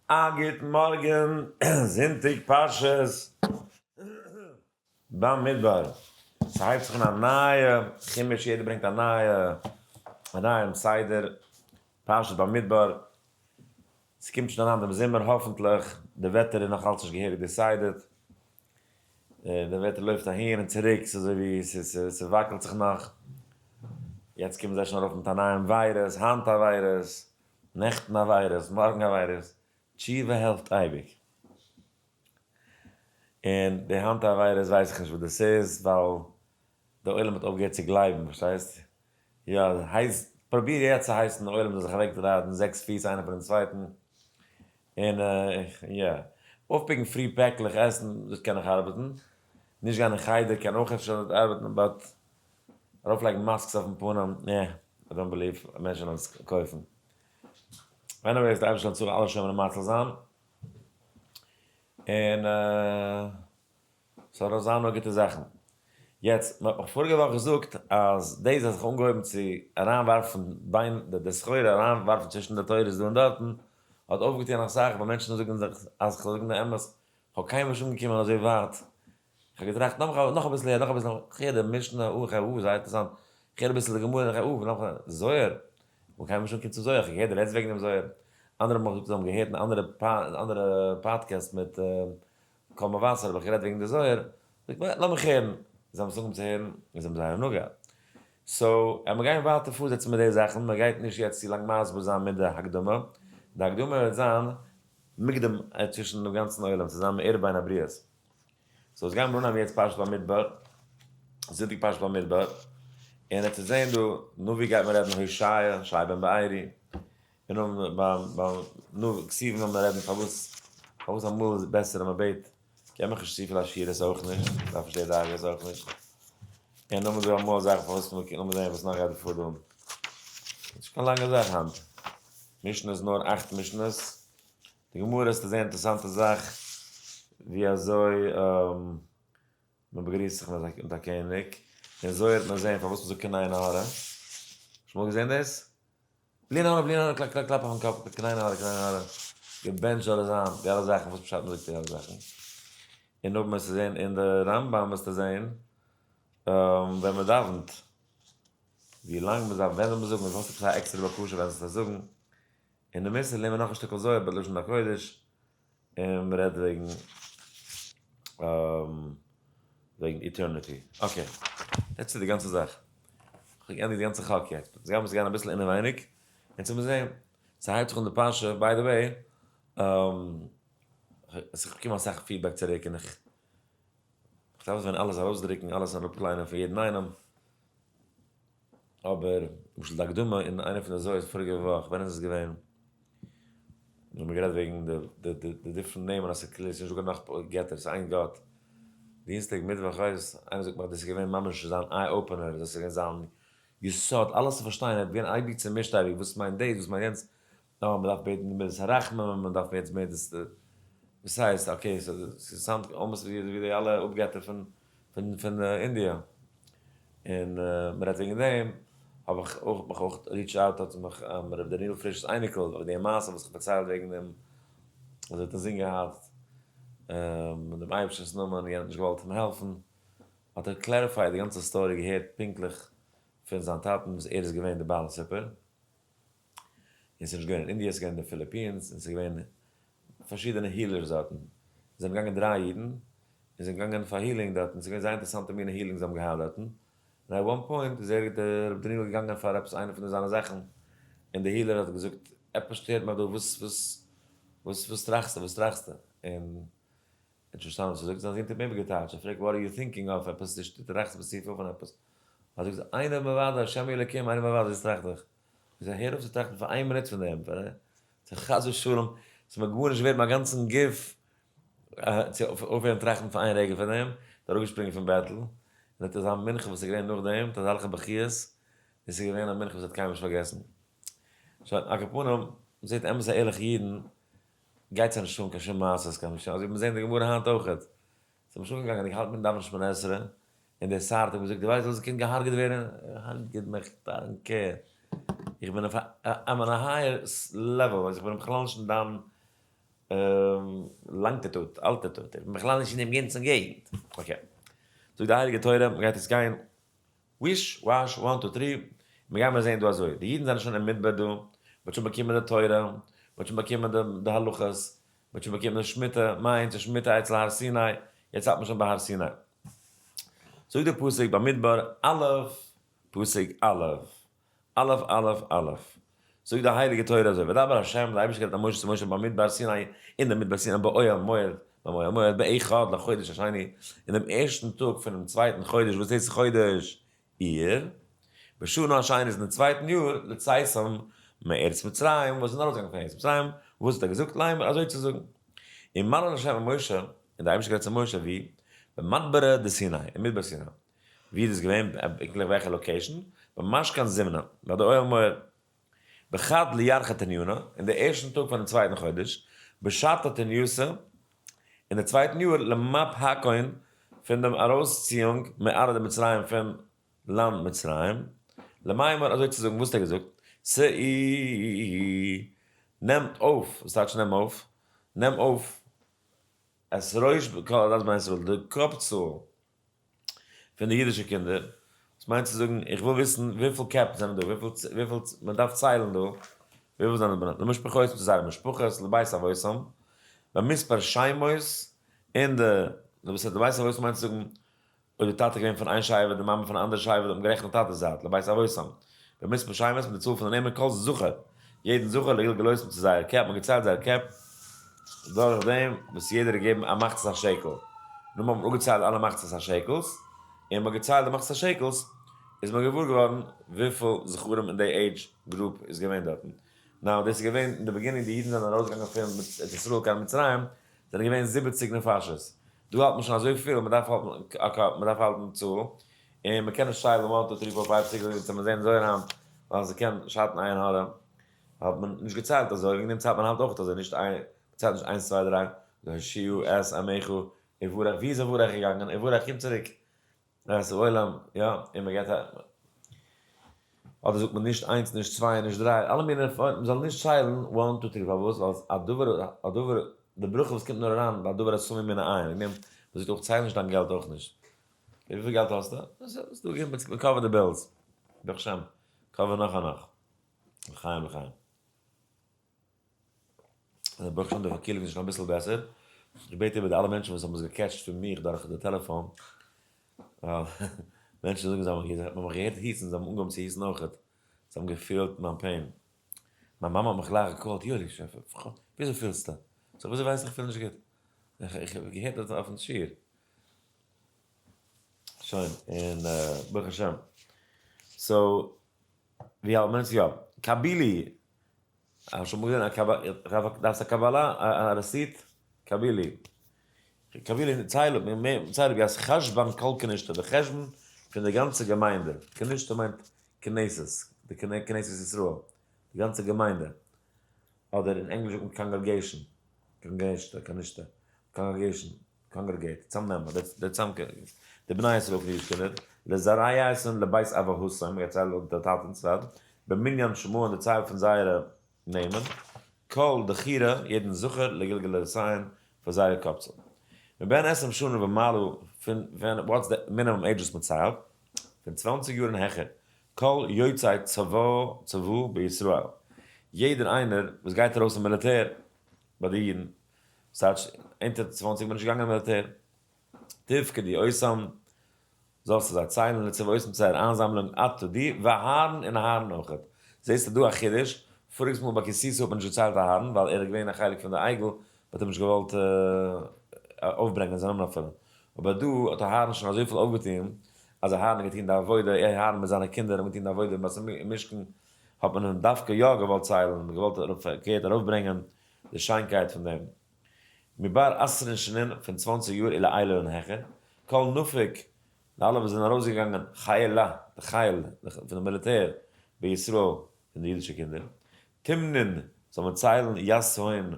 א גוט מארגן, זונטאג פרשת במדבר. ס'הייבט זיך אן א נייע חומש, יעדער ברענגט א נייע א נייעם סדר, פרשת במדבר. ס'קומט שוין אריין דעם זומער האפנטליך, די וועטער איז נאך אלץ נישט געהעריג decided, די וועטער לויפט אהין און צוריק, ס'איז אזוי ווי ס'וואקלט זיך נאך. יעצט קומען זיי שוין ארויף מיט א נייעם וויירוס, היינט א וויירוס, נעכטן א וויירוס, מארגן א וויירוס, תשובה העלפט אייביג. און די היינט א וויירוס ווייס איך נישט וואס דאס איז, ווייל די עולם האט אויפגעהערט צו גלייבן, פארשטייסט? יא, הייסט, פרוביר יעצט צו הייסן די עולם זאל זיך אוועקדרייען זעקס פיס איינער פונעם צווייטן, און יא, אויפ pick ן פרי פעקלעך עסן, דאס קען נאך ארבעטן, נישט גיין אין חדר קען אויך אפשר ארבעטן, but ארויפלייגן masks אויפן פנים, נע, I don't believe מענטשן וועלן עס קויפן. Anyways, די אייבערשטער זאל אלע שומר ומציל זיין, און ס'זאל נאר זיין נאר גוטע זאכן. יעצט, מ'האט מיך פאריגע וואך געזאגט אז דאס אז איך האב אנגעהויבן צו אריינווארפן ביין די סחורה אריינווארפן צווישן די תורות דא און דארטן, האט אויפגעטון אסאך, ווייל מענטשן זאגן זיך אז כ'זאל זאגן די אמת, כ'האב קיינמאל נישט אנגעקומען אזוי ווייט, כ'האב געטראכט נאך נאך אביסל הער נאך אביסל, כ'הער די משנה, אה כ'הער אה זייער אינטערעסאנט, כ'הער אביסל די גמרא, כ'הער אה נאך זוהר, כ'בין קיינמאל נישט אנגעקומען צום זוהר, כ'האב געהערט די רעדסט וועגן דעם זוהר, אנדערע האבן מיך געזאגט זיי האבן געהערט אין אנדערע אנדערע podcast מיט קול מבשר האב איך גערעדט וועגן די זוהר, זאגט מען לאמיך הערן, זיי האבן עס אנגעהויבן צו הערן און זיי האבן זייער הנאה געהאט. So, מיר גייען ווייטער פארזעצן מיט די זאכן, מען גייט נישט יעצט צו לאנג מסביר זיין מיט די הקדמה, די הקדמה וועט זיין מוקדם צווישן דעם גאנצן עולם, צו זיין מער בין הבריות. So עס גייען מיר אנהייבן יעצט פרשת במדבר, זונטאג פרשת במדבר, און עטס וועט זען דא, נביא גייט מען רעדן הושע, הושע בן בארי, און נאכדעם ביים ביים נביא כתובים וועט מען רעדן פארוואס פארוואס אמאל איז בעסער אז מען בעט, געב מיך נישט צופיל עשירות אויך נישט, דארף נישט די דאגות אויך נישט, און נאכדעם איז דא אמאל זאכן פארוואס מען, לאמיר זען וואס נאך גייט דא פאר דא, נישט קיין לאנגע זאך היינט, משנה איז נאר אכט משנות. די גמרא איז א זייער אינטערעסאנטע זאך ווי אזוי מען באגריסט זיך מיט א קעניג, און אזוי וועט מען זען פארוואס מען זאגט קיין עין הרע. שוין אמאל געזען דאס? בלי עין הרע בלי עין הרע קלאפ קלאפ קלאפ אויפן קאפ קיין עין הרע קיין עין הרע, געבענטשט זאל ער זיין, די אלע זאכן וואס פשט מען זאגט די אלע זאכן. און נאכדעם וועסטו זען אין די רמב ם וועסטו זען ווען מען דאווענט ווי לאנג מען דאווענט ווען זאל מען זאגן, האסט עפעס א עקסטערע בקשה ווען זאלסטו עס זאגן, אין די מוסר לערנט מען נאך א שטיקל זוהר בלשון הקודש, און מען רעדט וועגן וועגן eternity. Okay, יעצט איז די גאנצע זאך. כ'האב געענדיגט די גאנצע חק יעצט. יעצט גיימיר גיין אביסל אינעווייניג, און צו מיר זעהן. ס'הייבט זיך אן די פרשה, by the way, איך באקום אסאך feedback צוריק און איך דארף עס ווען אלעס ארויסדרוקן, אלעס אראפליינען פון יעדן איינעם. אבער למשל די הקדמה אין איינע פון די זוהר'ס פאריגע וואך, ווען איז עס געווען? מיר האבן גערעדט וועגן די די די different נעמען אז ס'איז נישטא קיין נאך געטער ס'איז איין גאט. דינסטאג מיטוואך כ'ווייס איינער זאגט מיך דאס איז געווען ממש זיין eye opener דאס איז געווען זיין יסוד אלעס צו פארשטיין ער האט געווען אייביג צומישט אייביג וואס מיינט דאס וואס מיינט יענץ אה, מען דארף בעטן די מידת הרחמים, מען דארף יעצט מידת די, וואס הייסט, okay, ס'sound almost ווי די אלע אפגעטער פון פון פון אינדיע. און מען רעדט וועגן דעם, האב איך אויך מיך אויך reach out האט מיך ר' דניאל פריש'ס אייניקל וועגן די מעשה וואס איך פארציילט וועגן דעם אז ער האט אינזין געהאט דעם אייבערשטנ'ס נאמען און יענער האט נישט געוואלט אים העלפן, האט ער clarified די גאנצע story געהערט פונקטליך פון זיין טאטן וואס ער איז געווען די בעל הסיפור. און ס'איז נישט געווען אין אינדיע, ס'איז געווען אין די פיליפינס, און ס'איז געווען פארשידענע healers דארטן. זענען געגאנגען דריי אידן, און זענען געגאנגען פאר healing דארטן, ס'איז געווען זייער אינטערעסאנטע מינע healing זיי האבן געהאט דארטן. און at one point איז ער, דער רבי דניאל געגאנגען פאר עפעס איינע פון זיינע זאכן, און דער healer האט געזאגט, עפעס שטערט מיך דא, וואס, וואס, וואס, וואס טראכסטו, וואס טראכסטו? און ער האט נישט פארשטאנען וואס ער זאגט, זיין זון האט אים איבערגעטייטשט, ער פרעגט, what are you thinking of, עפעס, דו טראכסט עפעס צופיל פון עפעס. האט ער געזאגט, אינו מלבדו, השם אלוקים, אינו מלבדו, וואס טראכט איך? איך זאג, הער אויף צו טראכטן פאר איין מינוט פון דעם, פאר חס ושלום, ס'איז מיר גארנישט ווערד מיין גאנצן גוף צו אויפהערן טראכטן פאר איין רגע פון דעם, איז אראפגעשפרינגען פון בעטל, און האט אזא מנחה וואס איז געווען נאכדעם, מיט אזעלכע בכיות, דאס איז געווען א מנחה וואס ער האט קיינמאל נישט פארגעסן. שוין, על כל פנים, מ'זעט אמת'ע ערליכע אידן, גייט זיי נישט אן קיין שום מעשות, קיין שום, אזוי ווי מיר זעען אין די גמרא היינט אויכעט, ס'איז אים שוין געגאנגען, איך האלט מיטן דאווענען שמונה עשרה, און דער שר האט אים געזאגט, דו ווייסט וואס קען געהארגעט ווערן? הרג'ט מיך, don't care, איך בין אויף א, I'm on a higher level, איך בין בכלל נישט אין דיין. Longitude, altitude, איך בין בכלל נישט אין דעם גאנצן געגנט. Okay. זאגט די הייליגע תורה, מען גייט יעצט גיין וויש וואש one two three, מיר גיימער זעהן דא אזוי, די אידן זענען שוין אין מדבר דא, מען האט שוין באקומען די תורה, מען האט שוין באקומען די הלכות, מען האט שוין באקומען די שמיטה, מיינט די שמיטה אצל הר סיני, יעצט האלט מען שוין ביי הר סיני. זאגט דער פסוק במדבר א', פסוק א', א' א' א', זאגט די הייליגע תורה אזוי, וידבר ה', דער אייבערשטער גערעדט אל משה צו משה במדבר סיני, אין דעם מדבר סיני באוהל מועד, ביים אוהל מועד, באחד לחודש השני, אין דעם ערשטן טאג פונעם צווייטן חודש, וואס איז חודש אייר, בשנה השנית אין דעם צווייטן יאר, לצאתם מארץ מצרים, וואס זענען ארויסגעגאנגען פון ארץ מצרים, וואס האט ער געזאגט לאמר, אזוי צו זאגן. ומלל ה' אל משה, און דער אייבערשטער גערעדט צו משה, ווי? במדברא דסיני, אין מדבר סיני. ווי איז דאס געווען? פונקטליך וועלכע location? במשכן זימנא, ביי די אוהל מועד. בחד לירחא תניינא, אין די ערשטן טאג פונעם צווייטן חודש, בשתא תניותא, אין די צווייטן יאר, למפהקון, פון דעם ארויסציאונג מארעא דמצרים פון לאנד מצרים, למימר אזוי צו זאגן, וואס האט ער געזאגט? שאו, נעמט אויף, וואס טייטש נעם אויף? נעם אויף את ראש כל עדת בני ישראל, די קאפ צאל פון די אידישע קינדער, וואס מיינט צו זאגן, איך וויל וויסן וויפיל קעפ זענען דא, וויפיל וויפיל מען דארף ציילן דא, וויפיל זענען בני למשפחות צו זייערע משפחות, לבית אבותם, במספר שמות, און די לבית אבותם מיינט צו זאגן, אויב די טאטע איז געווען פון איין שבט די מאמע פון א אנדערע שבט האט מען גערעכנט די טאטע'ס זייט, לבית אבותם, במספר שמות מיט די צאל פון די נעמען כל זכר, יעדן זכר לגלגלותם צו זייער קעפ, מען האט געציילט זייער קעפ, דורך דעם וואס יעדער האט געגעבן א מחצית השקל, נו מען האט אפגעציילט אלע מחצית השקל'ס, און מען האט געציילט די מחצית השקל'ס, איז מען געוואר געווארן וויפיל זכרים אין די age group איז געווען דארטן. Now דאס איז געווען אין די beginning די אידן זענען ארויסגעגאנגען פון ארץ ישראל קיין מצרים, זענען געווען זיבעציג נפשות, דא האלט מען שוין אזויפיל, מען דארף האלטן א קאפ, מען דארף האלטן צאל, און מען קען נישט ציילן one two three four five six אזוי ווי מיר זעהן זוהר היינט, ווייל ס'קען שאטן עין הרע, האט מען נישט געציילט אזוי, וועגן דעם ציילט מען היינט אויך אזוי, נישט איין, מען ציילט נישט איינס צוויי דריי, הושיעה את עמך וברך, ווי איז וברך געגאנגען? וברך קום צוריק, את העולם, יא, און מען געבט א, אדער זאגט מען נישט איינס נישט צוויי נישט דריי, אלע מיני פארמען, מען זאל נישט ציילן one two three, פארוואס? ווייל א דבר, א דבר, די ברכה וואס קומט נאר אריין ביי דבר הסמוי מן העין, וועגן דעם, מען זאגט אויך צייל נישט דיין געלט אויך נישט, וויפיל געלט האסטו? ס'איז דא גענוג, מען cover ט די bills, ברוך השם, cover נאך און נאך, לחיים לחיים. ברוך השם די פארקילונג איז שוין אביסל בעסער, איך בעט איבער די אלע מענטשן וואס האבן עס גע catch ט פון מיך דורך די טעלעפאן, ווייל מענטשן זאגן זיי האבן מיך געהערט היסן, זיי האבן אנגעהויבן צו היסן אויכעט, זיי האבן געפילט מיין pain, מיין מאמע האט מיך גלייך גע call ט, יואלי וויאזוי פילסטו? זאג איך וויאזוי ווייסטו איך פיל נישט גוט? איך האב געהערט אויפן שיעור. שוין, און ברוך השם. So, ווי האלט מען עס? יא, קבילי האסט שוין אמאל געזען א קבלה? דארפסט א קבלה? א receipt? קבילי. קבילי צייל אפ, צייל אפ ית חשבון כל כנישתא, די חשבון פון די גאנצע געמיינדע, כנישתא מיינט כנסת, די כנסת ישראל, די גאנצע געמיינדע, אדער אין ענגליש זאגט מען congregation, כנישתא, כנישתא, congregation. Congregate, צאמנעמען, די צאמקום, די בני ישראל פון אידישע קינדער, לזרעיהם לבית אבהותם, מ'גייט ציילן לויט די טאטענס צד, במנין שמם די צייל פון זייערע נעמען, כל דכירא, יעדן זכר, לגלגלותיהן, פאר זייערע קאפצל. מבן עשרים שנה ומעלה, פון ווען, what's the minimum age וואס מ'ציילט? פון צוואנציג יאר און העכער, כל יוצא צבא צבא בישראל, יעדער איינער וואס גייט ארויס אין מיליטער ביי די אידן, ס'טייטש אונטער צוואנציג בין נישט געגאנגען אין מיליטער. תפקדו אותם, זאלסטו זיי ציילן לצבאותם צו זייער איינזאמלונג אתה דו, ואהרן און אהרן אויכעט. זעסטו דא א חידוש, פאריגס מאל ביי כי תשא האט מען נישט געציילט אהרן ווייל ער איז געווען א חלק פון די עגל, מ'האט אים נישט געוואלט אויפברענגען זיין נאמען אפילו. אבער דא האט אהרן שוין אזויפיל אויפגעטון, אז אהרן האט געטון די עבודה, אהרן מיט זיינע קינדער האבן געטון די עבודה ביים משכן, האט מען אים דווקא יא געוואלט ציילן, געוואלט פארקערט ארויפברענגען די שיינקייט פון דעם. מבר עשרין שנין, פון צוואנציג יאר ולעילא און העכער, כל נפק, די אלע וואס זענען ארויסגעגאנגען חילא, די חיל, פון די מיליטער, בישראל, פון די אידישע קינדער, תמנון, זאל מען ציילן יתהון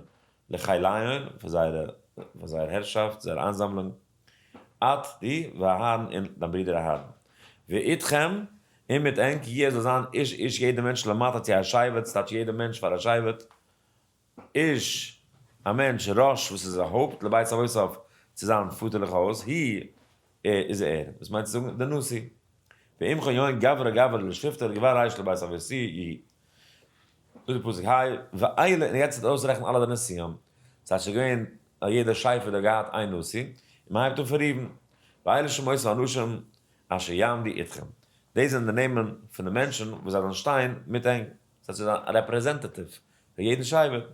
לחיליהון, פאר זייערע, פאר זייער הערשאפט, זייער איינזאמלונג, את די, ואהרן און דיין ברודער אהרן. ואתכם, און מיט ענק, יהיה זאל זיין איש איש יעדער מענטש למטה צו א שבט, ס'טייטש יעדער מענטש פאר א שבט, איש. א מענטש, ראש, וואס איז א הויפט, לבית אבותיו, צו זיין פאטערליך הויז, הוא, איז ער. וואס מיינט צו זאגן? דער נשיא. ועמך יון גברא גברא לשבטו לגבר ריש לבית אבותיו יהי. זאגט דער פסוק היי, ואלה, און יעצט וועט ער אויסרעכענען אלע די נשיאים. ס'הייסט שוין געווען אז יעדער שבט האט געהאט איין נשיא, און מען הייבט אן פון ראובן. ואלה שמות האנשים אשר יעמדו אתכם. דאס זענען די נעמען פון די מענטשן וואס זיי וועלן שטיין מיט ענק. ס'הייסט ס'איז א representative פאר יעדן שבט.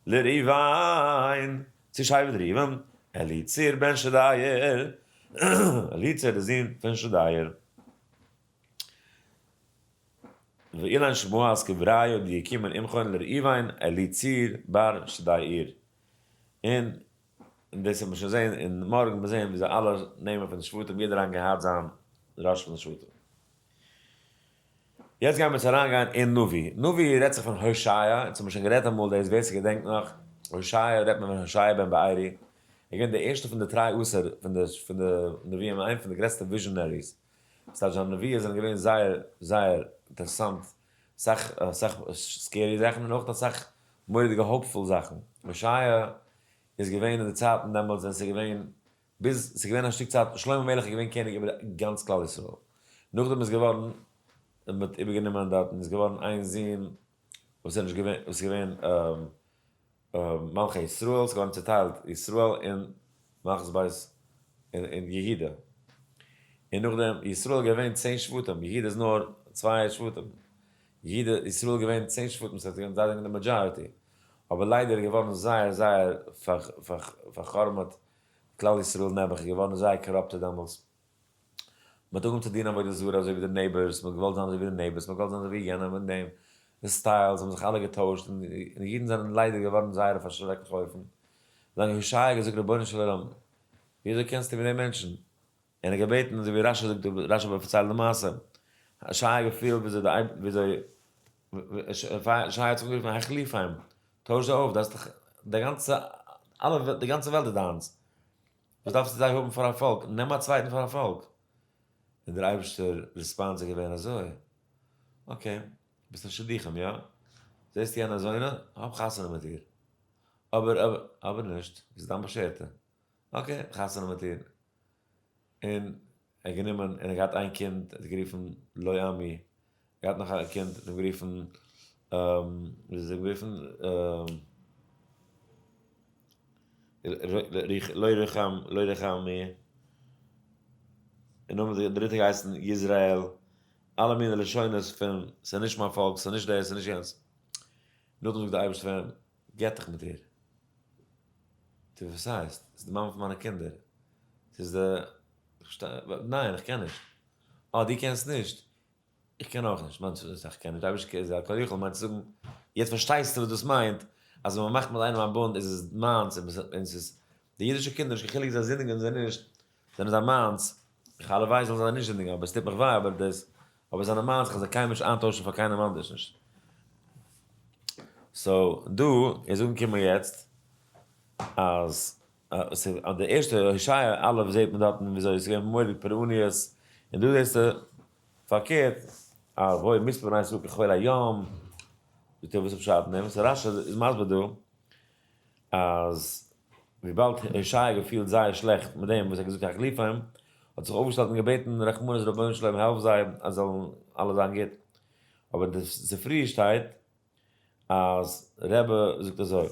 לראובן, צו שבט ראובן, אליצור בן שדיאור, אליצור דער זון פון שדיאור. ואילן שמועת קבריו די געקומען עמכון לראובן אליצור בר שדיאור. און דאס וועט מען שוין זען און מארגן מיר זען וויאזוי אלע נעמען פון די שבטים יעדער איינער געהאט זיין ראש פון די שבטים. יעצט גיימיר צו אריינגיין אין נביא. נביא רעדט זיך פון הושע, אונז האבן שוין גערעדט אמאל דאס ווער ס'געדענקט נאך, הושע רעדט מען פון הושע בן בארי, ער איז געווען דער ערשטער פון די תרי עשר פון די פון די נביאים און איינער פון די גרעסטע visionaries, ס'טייטש זיינע נביאות זענען געווען זייער זייער אינטערעסאנט, אסאך אסאך scary זאכן און אויך אסאך מורא'דיגע hopeful זאכן. הושע איז געווען אין די צייטן דעמאלטס ווען ס'איז געווען ביז ס'איז געווען א שטיק צייט שלמה המלך איז געווען קעניג איבער גאנץ כלל ישראל, נאכדעם איז געווארן מען האט איבערגענומען דארטן איז געווארן איין זון וואס איז נישט געווען וואס איז געווען מלכי ישראל, ס'איז געווארן צוטיילט ישראל און מלכות בית און יהודה, און נאכדעם ישראל איז געווען צען שבטים, יהודה איז נאר צוויי שבטים, יהודה ישראל איז געווען צען שבטים ס'הייסט זיי זענען די majority, אבער ליידער איז געווארן זייער זייער פאר'חרמ'ט כלל ישראל נעבעך איז געווארן זייער corrupted דעמאלטס, מען האט אנגעהויבן צו דינען עבודה זרה אזוי ווי די neighbors, מען האט געוואלט זיין אזוי ווי די neighbors, מען האט געוואלט זיין אזוי ווי יענעם און דעם, די styles האבן זיך אלע געטוישט און די אידן זענען ליידער געווארן זייער אויף א שרעקליכע אופן, זאגן הושע האט געזאגט רבונו של עולם וויאזוי קענסטו מיט די מענטשן, און ער האט געבעטן אזוי ווי רשי זאגט, רשי האט פארציילט די מעשה, הושע האט געפילט וויאזוי די וויאזוי הושע האט זיך אנגערופן החליפם, טויש זיי אויף, דאס איז דאך די גאנצע אלע די גאנצע וועלט איז דיינס, וואס דארפסטו זיי האבן פאר א פאלק, נעם א צווייטן פאר א פאלק. און דער אייבערשטער response איז געווען אזוי, okay, ביסט אין שידוכים יא? זעסטו יענע זונה? האב חתונה מיט איר. אבער אבער אבער נישט, זי איז דיין באשערטע. okay, חתונה מיט איר. און ער האט גענומען און ער האט געהאט איין קינד, ער האט גערופן לא עמי, ער האט געהאט נאך א קינד, האט אים גערופן, ווי אזוי האט אים גערופן? לא רחם, לא רחמי, און נאכדעם האט די דריטע געהייסן יזרעאל, אלע מיני לשונות פון ס'איז נישט מיין פאלק, ס'איז נישט דאס, ס'איז נישט יענץ. נאכדעם זאגט דער אייבערשטער פאר אים, גט דיך מיט איר. טו וואס הייסט? ס'איז די מאמע פון מיינע קינדער. ס'איז די, ניין איך קען נישט. אה דו קענסט נישט? איך קען אויך נישט. מיינט נישט איך קען נישט, די אייבערשטער איז א כל יכול מיינט צו זאגן, יעצט פארשטייסטו וואס דאס מיינט, אז ווען מ'מאכט מיט איינעם א בונד איז עס מיינס און ס'איז די אידישע קינדער נישט קיין חילוק זיי זינדיגן אדער נישט, זענען זיי מיינס, איך הלוואי זאלן זיי נישט זינדיגן אבער עס טוט מיך וויי אבער דאס, אבער זענען מיינס איך וועל זיי קיינמאל נישט איינטוישן פאר קיינעם אנדערש נישט. so דא איז אנגעקומען יעצט אז די ערשטע הושע א' זעט מען דארטן וויאזוי עס איז געווען מורא'דיג פורעניות, און דא זעסטו פארקערט אז והיה מספר בני ישראל כחול הים, זאגט ער וואס איז פשט אין דעם? so רשי איז מסביר דא אז וויבאלד הושע האט געפילט זייער שלעכט מיט דעם וואס ער האט געזאגט החליפם, האט זיך אויפגעשטעלט און געבעטן רחמנות רבונו של עולם העלף זיי אז זאלן אלע זיין גוט, אבער די ספרי שטייט אז רבי זאגט אזוי,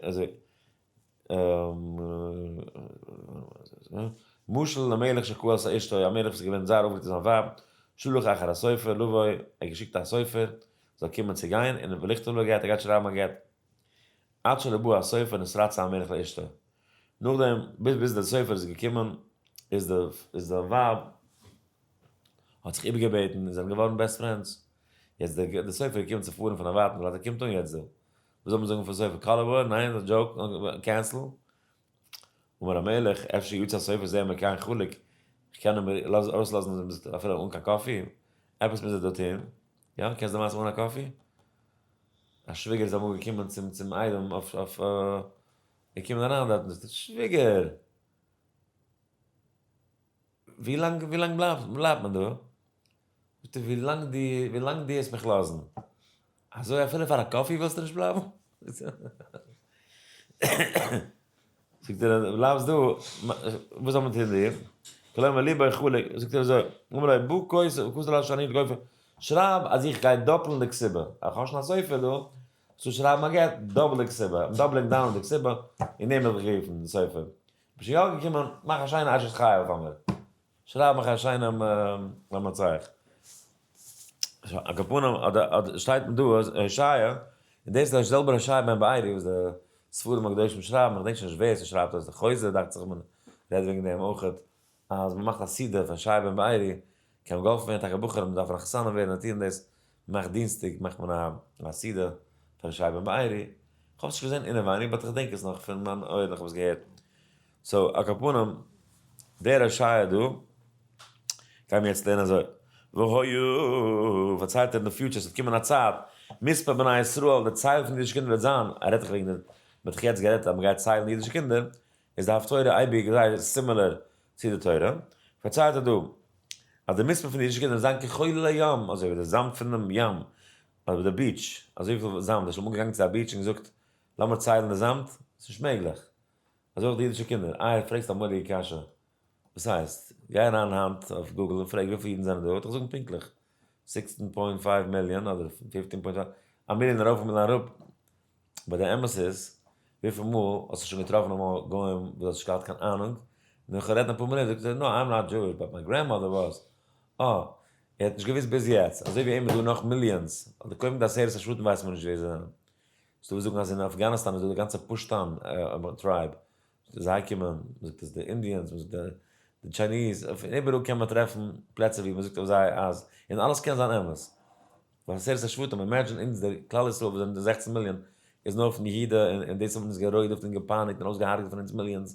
אזוי, משל למלך שכעס על אשתו, א מלך וואס איז געווען זייער אויפגערעגט אויף זיין ווייב, שלח אחר הסופר לבוא, ער האט געשיקט א סופר זאל קומען צו גיין, און ולכתוב לו גט, ער גייט שרייבן א גט, עד שלא בא הסופר נתרצה המלך לאשתו, נאכדעם ביז ביז דער סופר איז געקומען איז די איז די ווייב האט זיך איבערגעבעטן און זענען געווארן best friends, יעצט דער דער סופר איז געקומען צו פארן פון א ווייטן פלאץ ער קומט אן יעצט דא, וואס זאל מען זאגן פאר סופר קאלעווער ניין איז א joke cancel, אמר המלך אפשר יצא הסופר זה מכאן חלוק, איך קען אים ארויסלאזן אפילו אן קיין coffee, עפעס מוז ער דא טון, יא קענסט די מעשה אן א coffee? א שוויגער איז אמאל געקומען צום צום איידעם אויף אויף געקומען אריין דארטן זאגט ער שוויגער ווי לאנג ווי לאנג בלייבט בלייבט מען דא? זאגט ער ווי לאנג די ווי לאנג די וועסט מיך לאזן, אזוי אפילו פאר א coffee ווילסטו נישט בלייבן? זאגט ער, בלייבסט דא, וואס זאל מען טון דיר? כלומר ליבו חלוק, זאגט ער אזוי, אמר לו, בא כותב לה שאני גופר, שרייב אז איך גיי דאפלן די כתובה, איך האב שוין א סופר דא, so שרייב א גט, double די כתובה, I'm doubling down די כתובה, און דעם האב איך גערופן די סופר. ביסט שוין יא געקומען, מאך א שיינע אשת חיל פאר מיר. שרייב מיך א שיינעם למצח. על כל פנים, שטייט דא אז הושע, און דאס איז דער זעלבער הושע בן בארי וואס די ספרים הקדושים שרייבן, איך געדענק שוין נישט ווער ס'שרייבט דאס, די חוזה דאכט זיך מען רעדט וועגן דעם אויכעט, אז מ'מאכט א סעודה פאר הושע בן בארי, קען געהאלפן ווערן טאקע בחורים דארפן חתנים ווערן און טוען דאס, מ'מאכט דינסטאג מאכט מען א סעודה פאר הושע בן בארי, כ'האב עס נישט געזען אינעווייניג but כ'דענק עס נאך פון מיין אויערן איך האב עס געהערט. so על כל פנים, דער הושע דא, גייען מיר יעצט לערנען אזוי, והיה, פארציילט ער אין די future, ס'וועט קומען א צייט, מספר בני ישראל, די צייל פון אידישע קינדער וועט זיין, ער רעדט דאך וועגן די, מ'האט דאך יעצט גערעדט אז מ'גייט ציילן אידישע קינדער, איז די הפטורה אייביג זייער similar צו די תורה, פארציילט ער דא, אז די מספר פון די אידישע קינדער וועט זיין כחול הים, אזוי ווי די זאמד פונעם ים, אדער די beach, אזויפיל זאמד, איז שוין אמאל געגאנגען צו א beach און געזאגט, לאמיר ציילן די זאמד, ס'איז נישט מעגליך. אזוי אויך די אידישע קינדער. איי, פרעגסט א מורא'דיגע קשיא. וואס הייסט? גיי אריין היינט אויף Google און פרעג וויפיל אידן זענען דא, וועט דיך זאגן פונקטליך. 16.5 מיליאן אדער 15.5, א מיליאן ארויף א מיליאן אראפ. but די אמת איז, וויפיל מאל האסטו שוין געטראפן אמאל גוים וואס דו האסט נישט געהאט קיין אהנונג, נאכן רעדן אפאר מינוט זאגט ער, no, I'm not Jewish, but my grandmother was. אה, ער האט נישט געוואוסט ביז יעצט, אזוי ווי אים איז דא נאך millions, אדער קודם די עשרת השבטים ווייסט מען נישט ווער זיי זענען. ס'דא וואס זאגן אז אין אפגאניסטאן איז דא די גאנצע פושטאן tribe, זיי קומען, מ'זאגט עס די Indians, מ'זאגט די Chinese, פון איבעראל קען מען טרעפן פלעצער ווי מ'זאגט אויף זיי אז, און אלעס קען זיין אמת. ווייל עשרת השבטים, imagine אונז די כלל ישראל וואס זענען די 16 מיליאן, איז נאר פון יהודה און דאס האט מען אונז גערודפ'ט און געפייניגט און אויסגעהארגעט פון אונז millions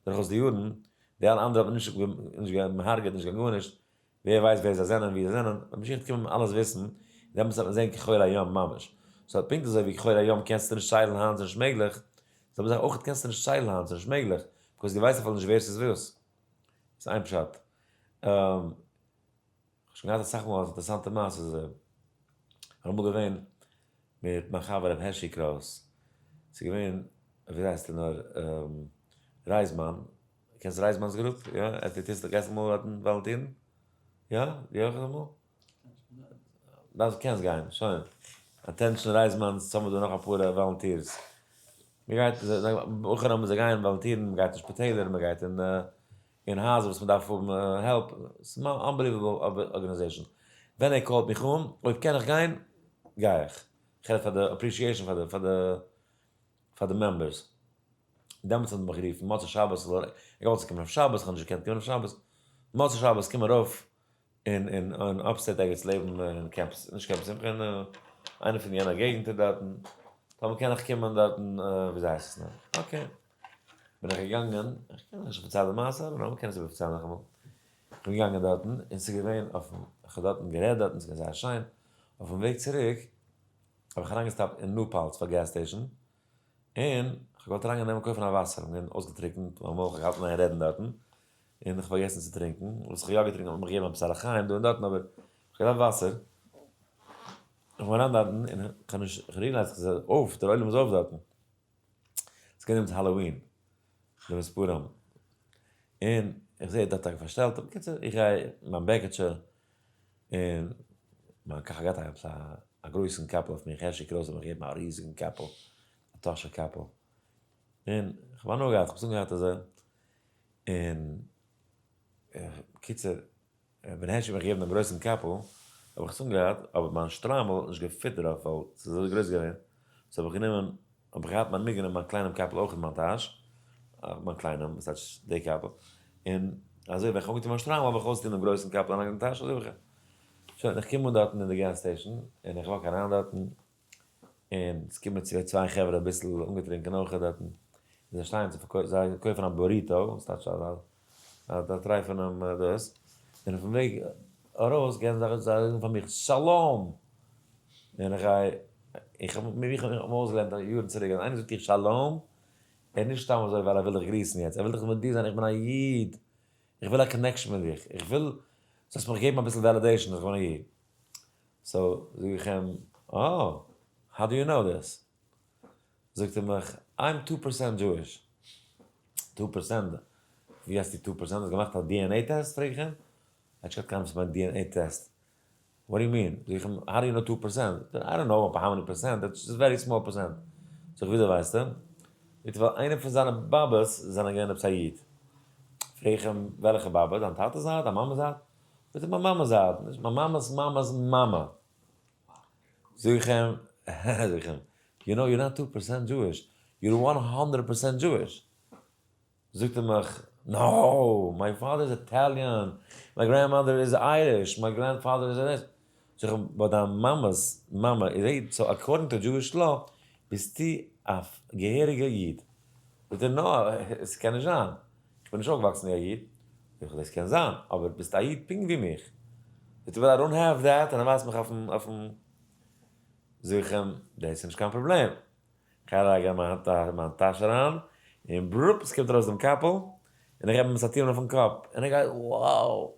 דורכאויס די יארן, די אלע אנדערע האט מען נישט געהארגעט נישט קיין גארנישט, ווער ווייסט ווער זיי זענען און ווי זיי זענען, ווען משיח וועט קומען וועט מען אלעס וויסן, און דעמאלטס וועט מען זען כחול הים ממש. so פונקט אזוי ווי כחול הים קענסטו נישט ציילן היינט ס'איז נישט מעגליך, זעלבע זאך אויך קענסטו נישט ציילן היינט ס'איז נישט מעגליך, because דו ווייסט אפילו נישט ווער ס'איז וואס. ס'איז איין פשט. כ'האב שוין געהאט אסאך מאל א אינטערעסאנטע מעשה אזוי. כ'בין אמאל געווען מיט מיין חבר ר' הערשי קרויס, ס'איז געווען, ווי הייסט ער נאר, רייזמאן, קענסט רייזמאן'ס group? יא? ער טוט גייסט אמאל דארטן וואלונטירן? יא? דו אויך אמאל? דארפסט קענסט גיין, שוין. attention רייזמאנס, האבן מיר דא נאך אפאר volunteers. מ'גייט, בחורים זיי גייען וואלונטירן, מ'גייט אין שפיטעלער, מ'גייט אין אין הייזער וואס מ'דארף האבן help, ס'איז unbelievable organization. ווען ער call ט מיך אן, אויב קען איך גיין, גיי איך. איך רעד פאר די appreciation פאר די פאר די פאר די members. דעמאלטס האט מען מיך גערופן מוצאי שבת, איך האב געוואלט צו קומען אויף שבת, איך האב נישט געקענט קומען אויף שבת. מוצאי שבת קום ארויף אין אין אין upstate ערגעץ לעבן קעמפ, נישט קעמפ שמחה, אין איינע פון יענע געגנטער דארטן, טאמער קען איך קומען דארטן, וויאזוי הייסט עס נאר? okay. בין איך געגאנגען, איך קען נישט פארציילן די מעשה, אבער מ'קען עס איבער פארציילן נאכאמאל. איך בין געגאנגען דארטן, און ס'איז געווען אויפן, איך האב דארטן גערעדט דארטן, ס'איז געווען זייער שיין. אויפן וועג צוריק, האב איך אריינגע stop ט אין ניו פאלטס פאר gas station, און איך האב געוואלט אריינגיין נעמען קויפן א וואסער, איך בין געווען אויסגעטריקנט, מיין מח האט געהאלטן אין רעדן דארטן, און איך האב פארגעסן צו טרינקען, וואס איך האב יא געטרינקען האט מען מיך געגעבן עפעס א לחיים דא און דארטן, אבער איך האב געדארפט וואסער. איך בין אריין דארטן, און איך האב נישט, איך realize איך זע אויף, דער עולם איז אויף דארטן. ס'איז געווען דעמאלטס Halloween, למספרם. און איך זע דארט טאקע פארשטעלט, בקיצור איך גיי מיין בעקעטשע, און מיין קאך האט געהאט עפעס א גרויסן קאפל אויף מיך, הערשי קרויס האט מיך געגעבן א ריזיגן קאפל, א טאהשער קאפל, און כ'האב הנאה געהאט, כ'האב עס אנגעהאט אזוי, און בקיצור, ווען הערשי האט מיך געגעבן דעם גרויסן קאפל, האב איך עס אנגעהאט, אבער מיין שטריימל האט נישט געפיט דערויף ווייל ס'איז אזוי גרויס געווען, so האב איך גענומען, האב איך געהאט מיין ניגון אין מיין קליינעם קאפל אויך אין מיין טאש, מיין קליינעם, וואס טייטש די קאפל, און אזוי ווען איך האב אנגעטון מיין שטריימל האב איך אויסגעטון דעם גרויסן קאפל אריין אין טאש, אזוי האב איך, שוין, איך קום אן דארטן אין די gas station, און איך walk אריין דארטן, און עס קומען צו צוויי חברה אביסל אנגעטרינקען אויך דארטן, און זיי שטייען צו פארקויפן, זיי קויפן א burrito, וואס טייטש א טרייפענעם דאס, און אויפן וועג ארויס געבן זיי זיי זאגן פאר מיך שלום! און איך גיי, איך האב מיך אויסגעלערנט יארן צוריק אז איינער זאגט דיך שלום, ער איז נישט סתם אזוי ווייל ער וויל דיך גריסן יעצט, ער וויל דיך מיט דיר זיין, איך בין א איד, איך וויל א connection מיט דיך, איך וויל זאלסט מיך געבן אביסל validation אז איך בין א איד. so זאג איך אים, אה, how do you know this? זאגט ער מיך, I'm 2% Jewish. 2%? ווי האסטו 2%? האסט געמאכט א DNA test? פרעג איך אים. ער האט נישט געהאט קיין וואס מיינט DNA test. What do you mean? זאג איך אים, how do you know 2%? I don't know how many percent, it's very small percent. זאג איך, וויאזוי ווייסטו? זאגט ער, ווייל איינער פון זיינע באבעס זענען געווען עפעס א איד. פרעג איך אים, וועלכע באבע? דיין טאטע'ס זייט? דיין מאמע'ס זייט? זאגט ער, מיין מאמע'ס זייט, נישט מיין מאמע'ס מאמע'ס מאמע. זאג איך אים, זאג איך אים, you know you're not 2% Jewish, you're 100% Jewish. זאגט ער מיך, no, my father is Italian, my grandmother is Irish, my grandfather is this. זאג איך אים, but דיין מאמע'ס מאמע איז א איד, so according to Jewish law ביסטו א געהעריגע איד. זאגט ער, no, עס קען נישט זיין, איך בין נישט אויפגעוואקסן ווי א איד. זאג איך, דאס קען זיין, אבער ביסט א איד פונקט ווי מיך. זאגט ער, but I don't have that, און ער ווייזט מיך אויפן, זאג איך אים, דאס איז נישט קיין פראבלעם, כ'לייג מיין טאש אריין, און ברופ, עס קומט ארויס דעם קאפל, און איך געב אים עס א טיר אויפן קאפ, און ער גייט wow!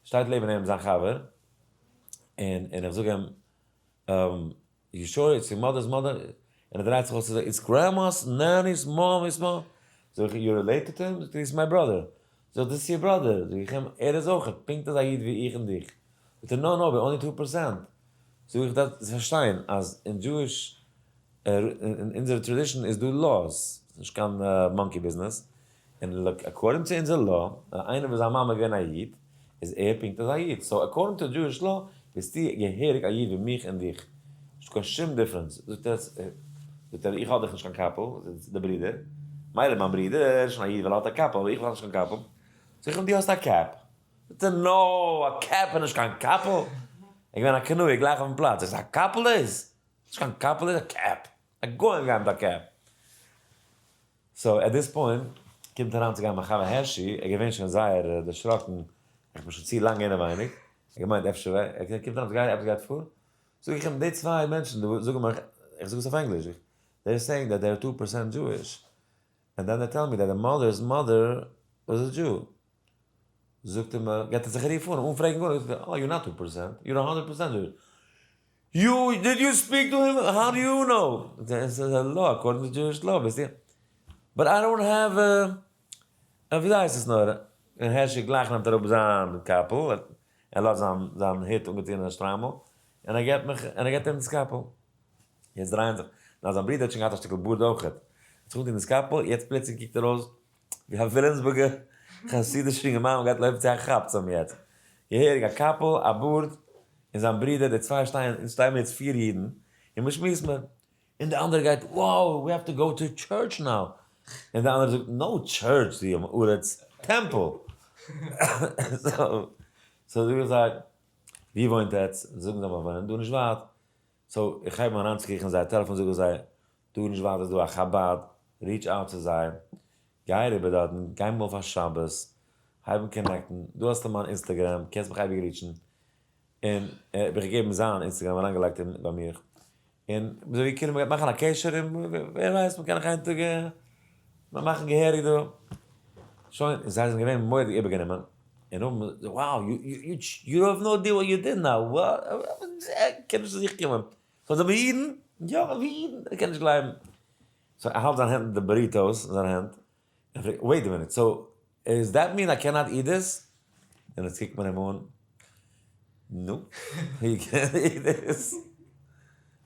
שטייט לעבן אים זיין חבר, און איך זאג אים, you sure it's your mother's mother? און ער דרייט זיך אויס און זאגט, it's grandma's nanny's mommy's mom. זאג איך, you related to him? זאגט ער, he's my brother. זאג איך, this is your brother? זאג איך אים, ער איז אויך פונקט אזא איד ווי איך און דיך. זאגט ער, no no, we're only 2%. זאג איך, דארפסט פארשטיין אז אין Jewish, אין אונזערע tradition איז דא laws, ס'איז נישט קיין monkey business, און according צו אונזער law, איינער וואס זיין מאמע איז געווען א איד, איז ער פונקט אזא איד, so according to Jewish law ביסטו געהעריג א איד ווי מיך און דיך, נישטא קיין שום difference. זאגט ער, זאגט ער, איך האב דאך נישט קיין קאפל, די ברודער, מילא מיין ברודער איז שוין א איד ווייל ער האט א קאפל, אבער איך האב נישט קיין קאפל, זאג איך אים, דו האסט א cap. זאגט ער, no, א cap איז נישט קיין קאפל. ער איז געווען א קנאי גלייך אויפן פלאץ, איז א קאפל דאס? נישט קיין קאפל דאס, א cap. א גוים גייען מיט א cap. So at this point קומט אריין צו גיין מיין חבר הערשי, ער איז געווען שוין זייער דערשראקן, איך בין שוין צו לאנג אינעווייניג, ער האט געמיינט אפשר ער קומט אריין צו גיין עפעס גייט פאר, זאג איך אים די צוויי מענטשן דא זאגן מיך, איך זאג עס אויף ענגליש, they are saying that they are 2% Jewish, and then they tell me that the mother's mother was a Jew. זאגט ער מיר, געט ער זיך א רוף אן, אן פרעגן גארנישט, זאגט ער, אה, you're not 2%, you're 100% Jewish. You, did you speak to him? How do you know? עס איז א law, according to Jewish law, ביסטו. But I don't have a, וויאזוי הייסט עס נאר? און הערשי גלייך נעמט אראפ זיין קאפל, ער לאזט זיין זיין הוט אנגעטון אין א שטריימל, און ער געבט מיך, און ער געבט אים דאס קאפל. יעצט דרייען זיך, נאר זיין ברודער האט שוין געהאט א שטיקל בארד אויכעט. ער האט זיך אנגעטון דאס קאפל, יעצט פלוצלינג קוקט ער אויס ווי א וויליאמסבורגער חסידישע אינגערמאן וואס גייט לויפן צו א כאפצעם יעצט. געהעריג א קאפל, א בארד, און זיין ברודער, די צוויי שטייען, אונז שטייען מיר יעצט פיר אידן, און מ'שמועסט מיר. און די אנדערע גייט, wow, we have to go to church now. און די אנדערע זאגט, no church, די עם הארץ, temple. So זאג איך זיי, ווי וואוינט עטץ? זאגן זיי, מיר וואוינען דא נישט ווייט. So איך הייב אן אריינצוקריכן אין זייער טעלעפאן, זאג איך זיי, דא נישט ווייט איז דא א חבד, reach out צו זיי, גיי אריבער דארטן, גיי מאל פאר שבת, הייב אן connect ן, דא האסטו מיין Instagram, קענסט מיך אייביג reach ן, און ער האט מיך געגעבן זיין Instagram, אריינגעלייגט אין ביי מיר, און אזוי ווי כאילו מ'גייט מאכן א קשר, און ווער ווייסט מ'קען נאך איין טאג מאכן געהעריג דא, שוין, און זיי זענען געווען מורא'דיג איבערגענומען, און האבן, wow, you have no idea what you did now, קען נישט צו זיך קומען, so זענען מיר אידן? יא, מיר אידן, ער קען נישט גלייבן. So ער האלט זיין הענט מיט די burritos אין זיין הענט, און פרעגט, wait a minute, so is that mean I cannot eat this? און יעצט קוקט מען אים אן, נו, יו קענט איט דיס.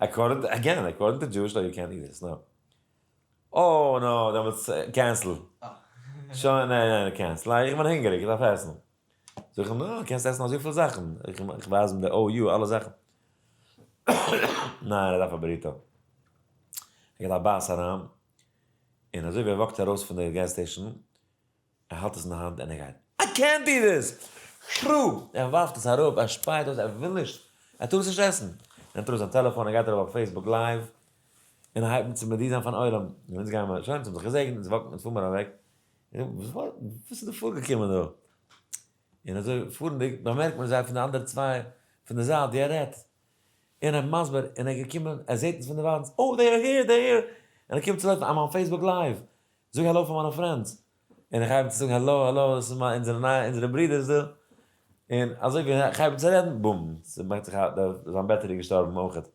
According, again, according to Jewish law you can't eat this, no. Oh no, דעמאלטס cancel. שוין, ניין, ניין, cancel. איך בין הונגעריג, איך דארף עסן. זאג איך אים, נו, קענסט עסן אזויפיל זאכן. איך ווייז אים די OU, אלע זאכן. ניין, ער דארף א burrito. ער געט א בייס אריין, און אזוי ווי ער walk ט ארויס פון די gas station, ער האלט עס אין די האנט און ער גייט, איי קענט די דיס! שרו! ער ווארפט עס אראפ, ער שפייט אויס, ער וויל נישט, ער טאר עס נישט עסן. נעמט ארויס זיין טעלעפאן, ער גייט ארויף אויף Facebook live, און ער הייבט אן צו מודיע זיין פארן עולם, און אונז גייען מיר, שוין, אונז האבן זיך געזעגנט, אונז walk ן, אונז פארן מיר אוועק. וואס איז דא פארגעקומען דא? און אזוי פארנדיג באמערקט מען זיי פון די אנדערע צוויי פון די זייט ווי ער רעדט, און ער מסביר, און ער געקומען, ער זעט אונז פון די ווייטנס, oh they are here, they are here, און ער קומט צו לויפן, I'm on Facebook live, זאג העלאו פאר מיינע friends, און איך הייב אן צו זאגן העלאו העלאו, דאס איז מיין אונזערע נייע אונזערע ברידערס דא, און אזוי ווי איך הייב אן צו רעדן, בום, ס'מאכט זיך א, זיין battery איז געשטארבן אויכעט.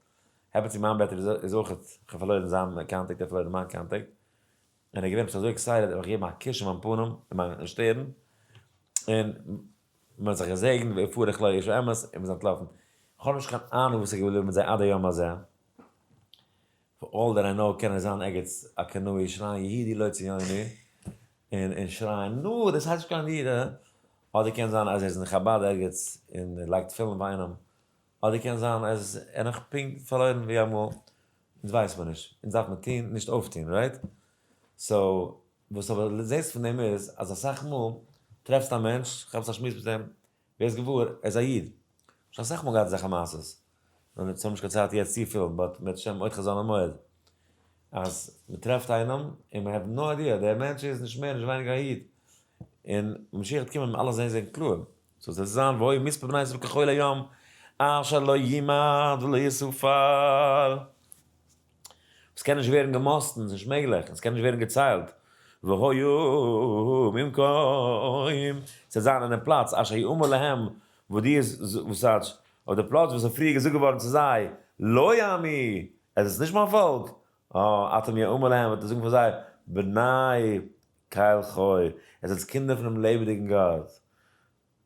Happens צו מיין battery איז אויך, איך האב פארלוירן זיין contact, ער האט פארלוירן מיין contact, און ער איז געווען עפעס אזוי excited, ער האט מיך געגעבן א קוש אין מיין פנים, אין מיין שטערן, און מען האט זיך געזעגנט, ויפרך לו איש האמת, און מען איז אנטלאפן. איך האב נישט קיין אהנונג וואס איז געבליבן מיט זיי עד היום הזה. For all that I know קען ער זיין ערגעץ א קנאי שרייען יהודי לא ציוני, און און שרייען נו דאס הייסט נישט קיין איד אה. אדער קען זיין אז ער איז אין חבד ערגעץ און לייגט תפילין ביי איינעם. אדער קען זיין אז ער נאך פונקט פארלוירן ווי אמאל. אונז ווייסט מען נישט. אונז דארף מען טון, נישט אויפטון, right? So, וואס אבער זעסט פון דעם איז, אז אסאך מאל טרעפסט א מענטש, כאפסט א שמועס מיט אים, ווערסט געוואר ער איז א איד. שוין אסאך מאל געהאט אזעלכע מעשות. נאר אונז האבן נישט קיין צייט יעצט צופיל, but מיט שם עוד חזון למועד. אז מען טרעפט איינעם און מען have no idea, דער מענטש איז נישט מער נישט ווייניגער א איד. און משיח וועט קומען אלעס זעהן זעהן קלאר. so עס וועט זיין והיה מספר בני ישראל כחול הים אשר לא ימד ולא יספר. עס קען נישט ווערן געמאסטן, עס איז נישט מעגליך, עס קען נישט ווערן געציילט. והיה ממקום, עס וועט זיין אין דעם פלאץ אשר יאמר להם, וואו די וואס טייטש, אויף די פלאץ וואס איז פריער געזאגט געווארן צו זיי, לא עמי, עס איז נישט מיין פאלק, אה, אתם יאמר להם, וועט ער זאגן פאר זיי, בני קל חי, עס זענט קינדער פונעם לעבעדיגן גאט.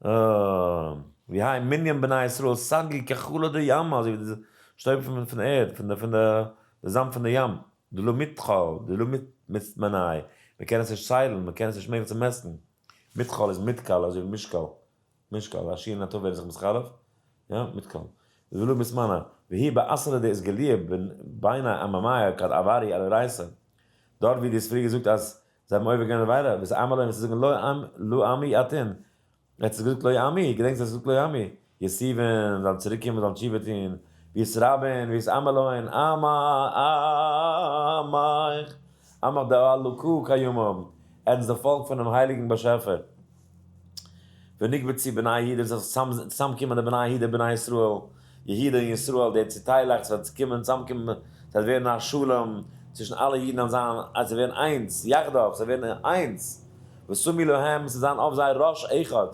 אה, ויהי מנין בני ישראל סגי כחולא דימא, אזוי ווי די שטויב פון פון ערד, פון די פון די זאמד פון די ים, דלא מתכל, דלא מתמני, מען קען עס נישט ציילן, מען קען עס נישט מעגליך צו מעסטן. מתכל איז מתקל, אזוי ווי משקל, משקל, א שין און א ת' ווערן זיך מתחלף, יא, מתכל. דלא מתמני, ויהי באתרא דאתגליא ביני עממיא כד עברו על אורייתא, דארט ווי דו האסט פריער געזאגט אז זיי האבן עובר געווען עבירה, וואס עמל און וואס זיי זאגן לא עם לא עמי אתון, ער האט זיי געזאגט לא עמי, געדענקסט אז ער האט געזאגט לא עמי, יתובון, זאלן צוריק קומען זאלן תשובה טון, ויתרבון, ויתאמר להון, עמך, עמך דאלקא קיימא, עטס די פאלק פונעם הייליגן באשעפער. ונקבצו בני יהודה, זאל זיך צוזאמקומען די בני יהודה בני ישראל, יהודה און ישראל, די צוטיילאכטס וועט קומען צוזאמקומען, ס'וועט ווערן א שלום צווישן אלע אידן און זיין, אז זיי ווערן איינס, יחדיו, זיי ווערן איינס, ושמו להם, ס'וועט זיין אויף זיי ראש אחד,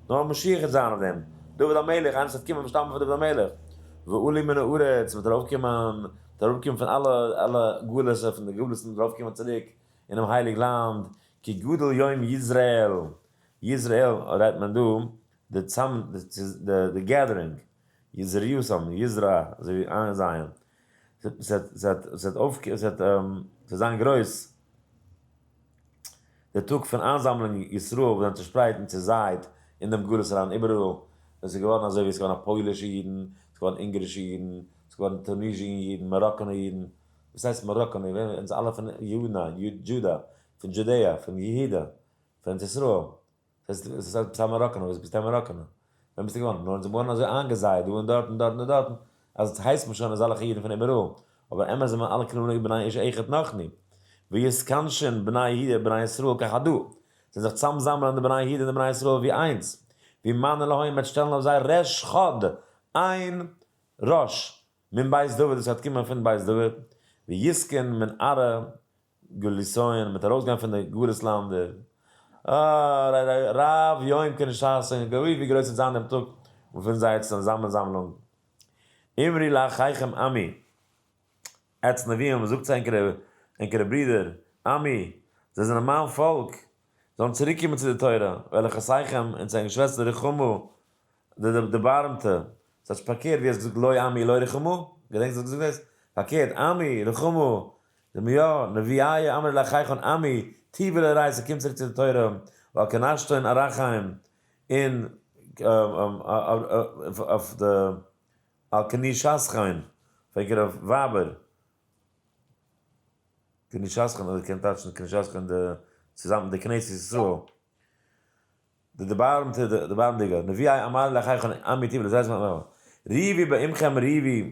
נאר משיח וועט זיין אויף דעם, דוד המלך, איינער וואס וועט קומען שטאמען פון דוד המלך, ועלו מן הארץ, מ'וועט ארויפקומען, מ'וועט אראפקומען פון אלע אלע גלות'ן, פון די גלות'ן מ'וועט ארויפקומען צוריק אינעם הייליג לאנד, כי גדול יום יזרעאל, יזרעאל רעדט מען דא די צאם די gathering, יזריותם, יזרע, אזוי ווי איינזייען, ס'וועט אויף ס'וועט זיין גרויס די טאג פון איינזאמלען ישראל וואס זענען צושפרייט און צוזייט אין דעם גלות אריין איבעראל, עס איז געווארן אזוי ווי עס איז געווארן א פוילישע אידן, עס איז געווארן אונגערישע אידן, עס איז געווארן Tunisian אידן, מאראקאנע אידן, וואס הייסט מאראקאנע, אונז אלע פון יהודה, Judah, פון Judea, פון יהודה, פון ארץ ישראל. דאס הייסט ביסט א מאראקאנער, וואס ביסטו א מאראקאנער? ווען ביסטו געווארן? נאר אונז זענען געווארן אזוי איינגעזייעט דא און דארט און דארט און דארטן, אז עס הייסט מען שוין אזעלכע אידן פון איבעראל. אבער אמת זענען אלע כולנו בני איש אחד נחנו. ויתכנשון בני יהודה ובני ישראל כחדא. זיי זיך צוזאמזאמלען די בני יהודה און די בני ישראל ווי איינס. וימנו להון מ'וועט שטעלן אויף זיי ריש חד, איין ראש, מן בית דוד וואס וועט קומען פון בית דוד, ויתקון מן ארעא גלותהון, מ'וועט ארויסגיין פון די גלות לענדער. אה, רב יום כנשתן, געוואר ווי גרויס וועט זיין דעם טאג פון זייער צוזאמענזאמלונג. אמרי לאחיכם עמי, עטס נביאים, זאגט צו ענקערע ברידער, עמי, זיי זענען מיין פאלק, זאלן צוריקקומען צו די תורה, ואל אחיכם, און צו ענקער שוועסטער רחמו, די דערבארעמטע, ס'הייסט פארקערט ווי האסט געזאגט לא עמי לא רחמו, געדענקסט האסט געזאגט דאס? פארקערט עמי רחמו, זאג מיר יא, נביאי אמרי לאחיכון עמי, תיבו לאורייתא קומט צוריק צו די תורה, ועל כנשתון ארחיים, און אויף די על כנישתכון, פאר ענקערע ווייבער, כנישתכון אדער קען טייטשן כנישתכון די צוזאמען די כנסת ישראל. די דערבארעמטע, די דערבארעמדיגע, נביאי אמר לאחיכון עמי תיבו לזית מ מ, ריבו בעמכם ריבו,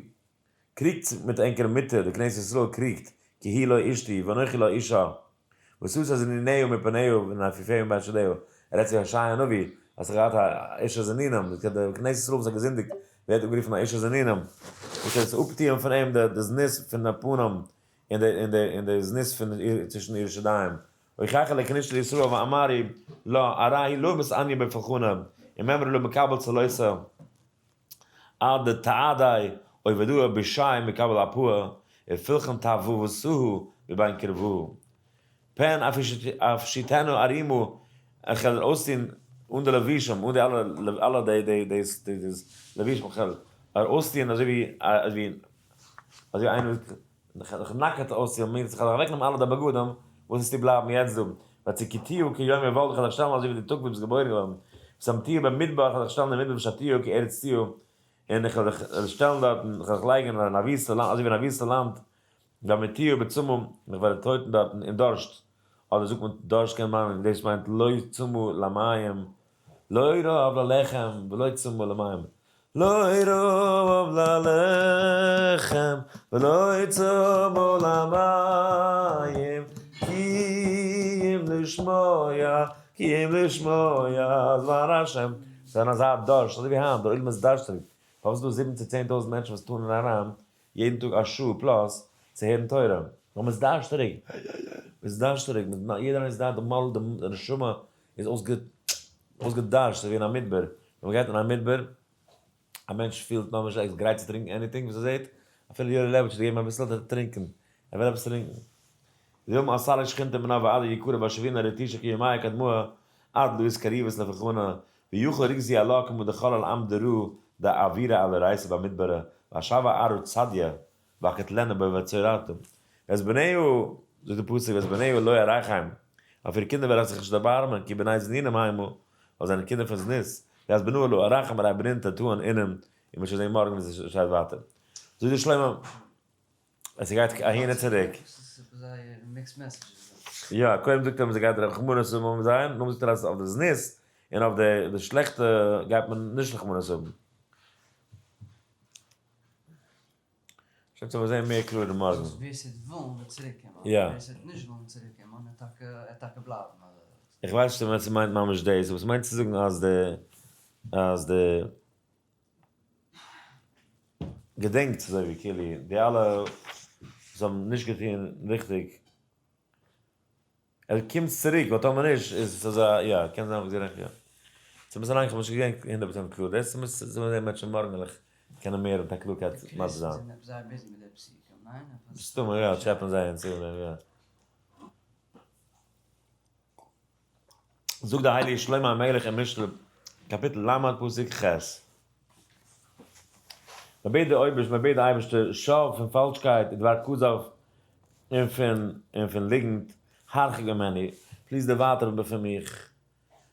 קריגטס מיט ענקער מוטער, די כנסת ישראל קריגט, כי היא לא אשתי ואנכי לא אישה, ושש זניניה מפניה ונפיפיה מבין שדיה, ער רעדט צו הושע הנביא, אז ער האט א אשה זנינים, די כנסת ישראל וואס האט געזינדיגט ווערט אנגערופן א אשה זנינים, וואס ער וועט אפטוען פון אים די זנות פון די פנים און די זנות פון צווישן אירע שדיים, הוכחה לכנישתא לישראל ואמרי לה ארעא היא לא מתעניא בפולחנא וממרא לא מקבל צלותא עד דתעדי. אוי ודא בשי מקבל אפוה, ופלחן תאוו וסוהו מבין קרבו. פן אפשיתנו ערימו, איך וועל אויסטון אן די לבושים, אן די אלע אלע די די די די לבושים, איך וועל אויסטון אזוי ווי אזוי ווי איינער וואס זיך נאקעט אויסטון, מיינט איך וועל אוועקנעמען אלע די בגדים, וואס וועסטו בלייבן יעצט דא? וצקיתיהו כיום היוולדך, איך וועל דיך שטעלן אזוי ווי די טאג וואס ביסט געבוירן געווארן, ושמתיהו במדבר, איך וועל דיך שטעלן אין מדבר ושתיהו כארץ ציה, און איך וועל דיך שטעלן דארטן, איך וועל דיך לייגן אין א וויסטע לאנד, אזוי ווי אין א וויסטע לאנד, והמיתיהו בצמא, און איך וועל דיך טויטן דארטן אין דארשט, אדער זאגט מען דארשט קען מיינען, דאס מיינט לא צמא למים, לא רעב ללחם ולא צמא למים, לא רעב ללחם ולא צמא למים, כי אם לשמוע, כי אם לשמוע דבר השם. ס'איז אזא דארשט, אזוי ווי היינט, דער עולם איז דארשטיג, פארוואס איז דא זיבן צו 10,000 מענטשן וואס טאנען אריין יעדן טאג א שעה plus צו הערן תורה? ווייל מ'איז דארשטיג, מ'איז דארשטיג, יעדער איינער איז דארט, די מויל, די נשמה איז אויסגעדארשט, אזוי ווי אין א מדבר, ווען מ'גייט אין א מדבר, א מענטש פילט ממש ער איז גרייט צו טרינקען anything וואס ער זעט, אפילו יואלי לעבאוויטש האט געגעבן אביסל האט ער טרינקען, ער וויל עפעס טרינקען. ויאמר אסלק שכינתא מנה ועד יקרא ואשבינה רטישא כימיא קדמאה עד לא יתקריבת לפחנה ויוכל רגזי עלה כמו דכל על עם דרו דאווירא על רייסא במדברא ואשבה ארו צדיא ואקטלנה בו וצורתו ואת בניהו זאגט די פסוק ואת בניהו לא ארחם אויף איר קינדער וועל איך זיך נישט דערבארעמען כי בני זנונים המה ווייל זיי זענען קינדער פון זנות ואת בנוה לא ארחם הרי בנין תתאן אינם און מ'וועט שוין זען מארגן ווי עס שטייט ווייטער זאגט דער שלמה עס גייט אהין און צוריק. יא, קודם זאגט ער אז גייט רחמנות האבן אויף זיי, נאכדעם זאגט ער אז אויף די זנות און אויף די שלעכטע גייט מען נישט רחמנות האבן. שוין צו זען מער קלארער מארגן. ווער ס'וועט ווילן וועט צוריק קומען, ווער ס'וועט נישט ווילן צוריק קומען וועט טאקע בלייבן. איך ווייס נישט אויב ס'מיינט ממש דאס, אבער ס'מיינט צו זאגן אז די אז די געדענקט אזוי ווי כאילו די אלע וואס האבן נישט געטון ריכטיג, ער קומט צוריק ווייל טאמער נישט איז עס אזא יא קען זיין וואס גערעכט יא. צו מוז אריין איך האב נישט געדענקט 100% קלאר דאס מוז זען מענטשן מארגן וועל איך קענען מער מיט א קלארקייט מסביר זיין. מסתמא יא טשעפען זיי און צו יא. זאגט דער הייליגער שלמה המלך אין משלי קאפיטל ל' פסוק ח', מען בעט די אויבערשטער, מען בעט די אייבערשטער, שב פון פאלשקייט ודבר כזב און פון און פון ליגנט, הרחק ממני, please דערווייטער מיר פון מיך,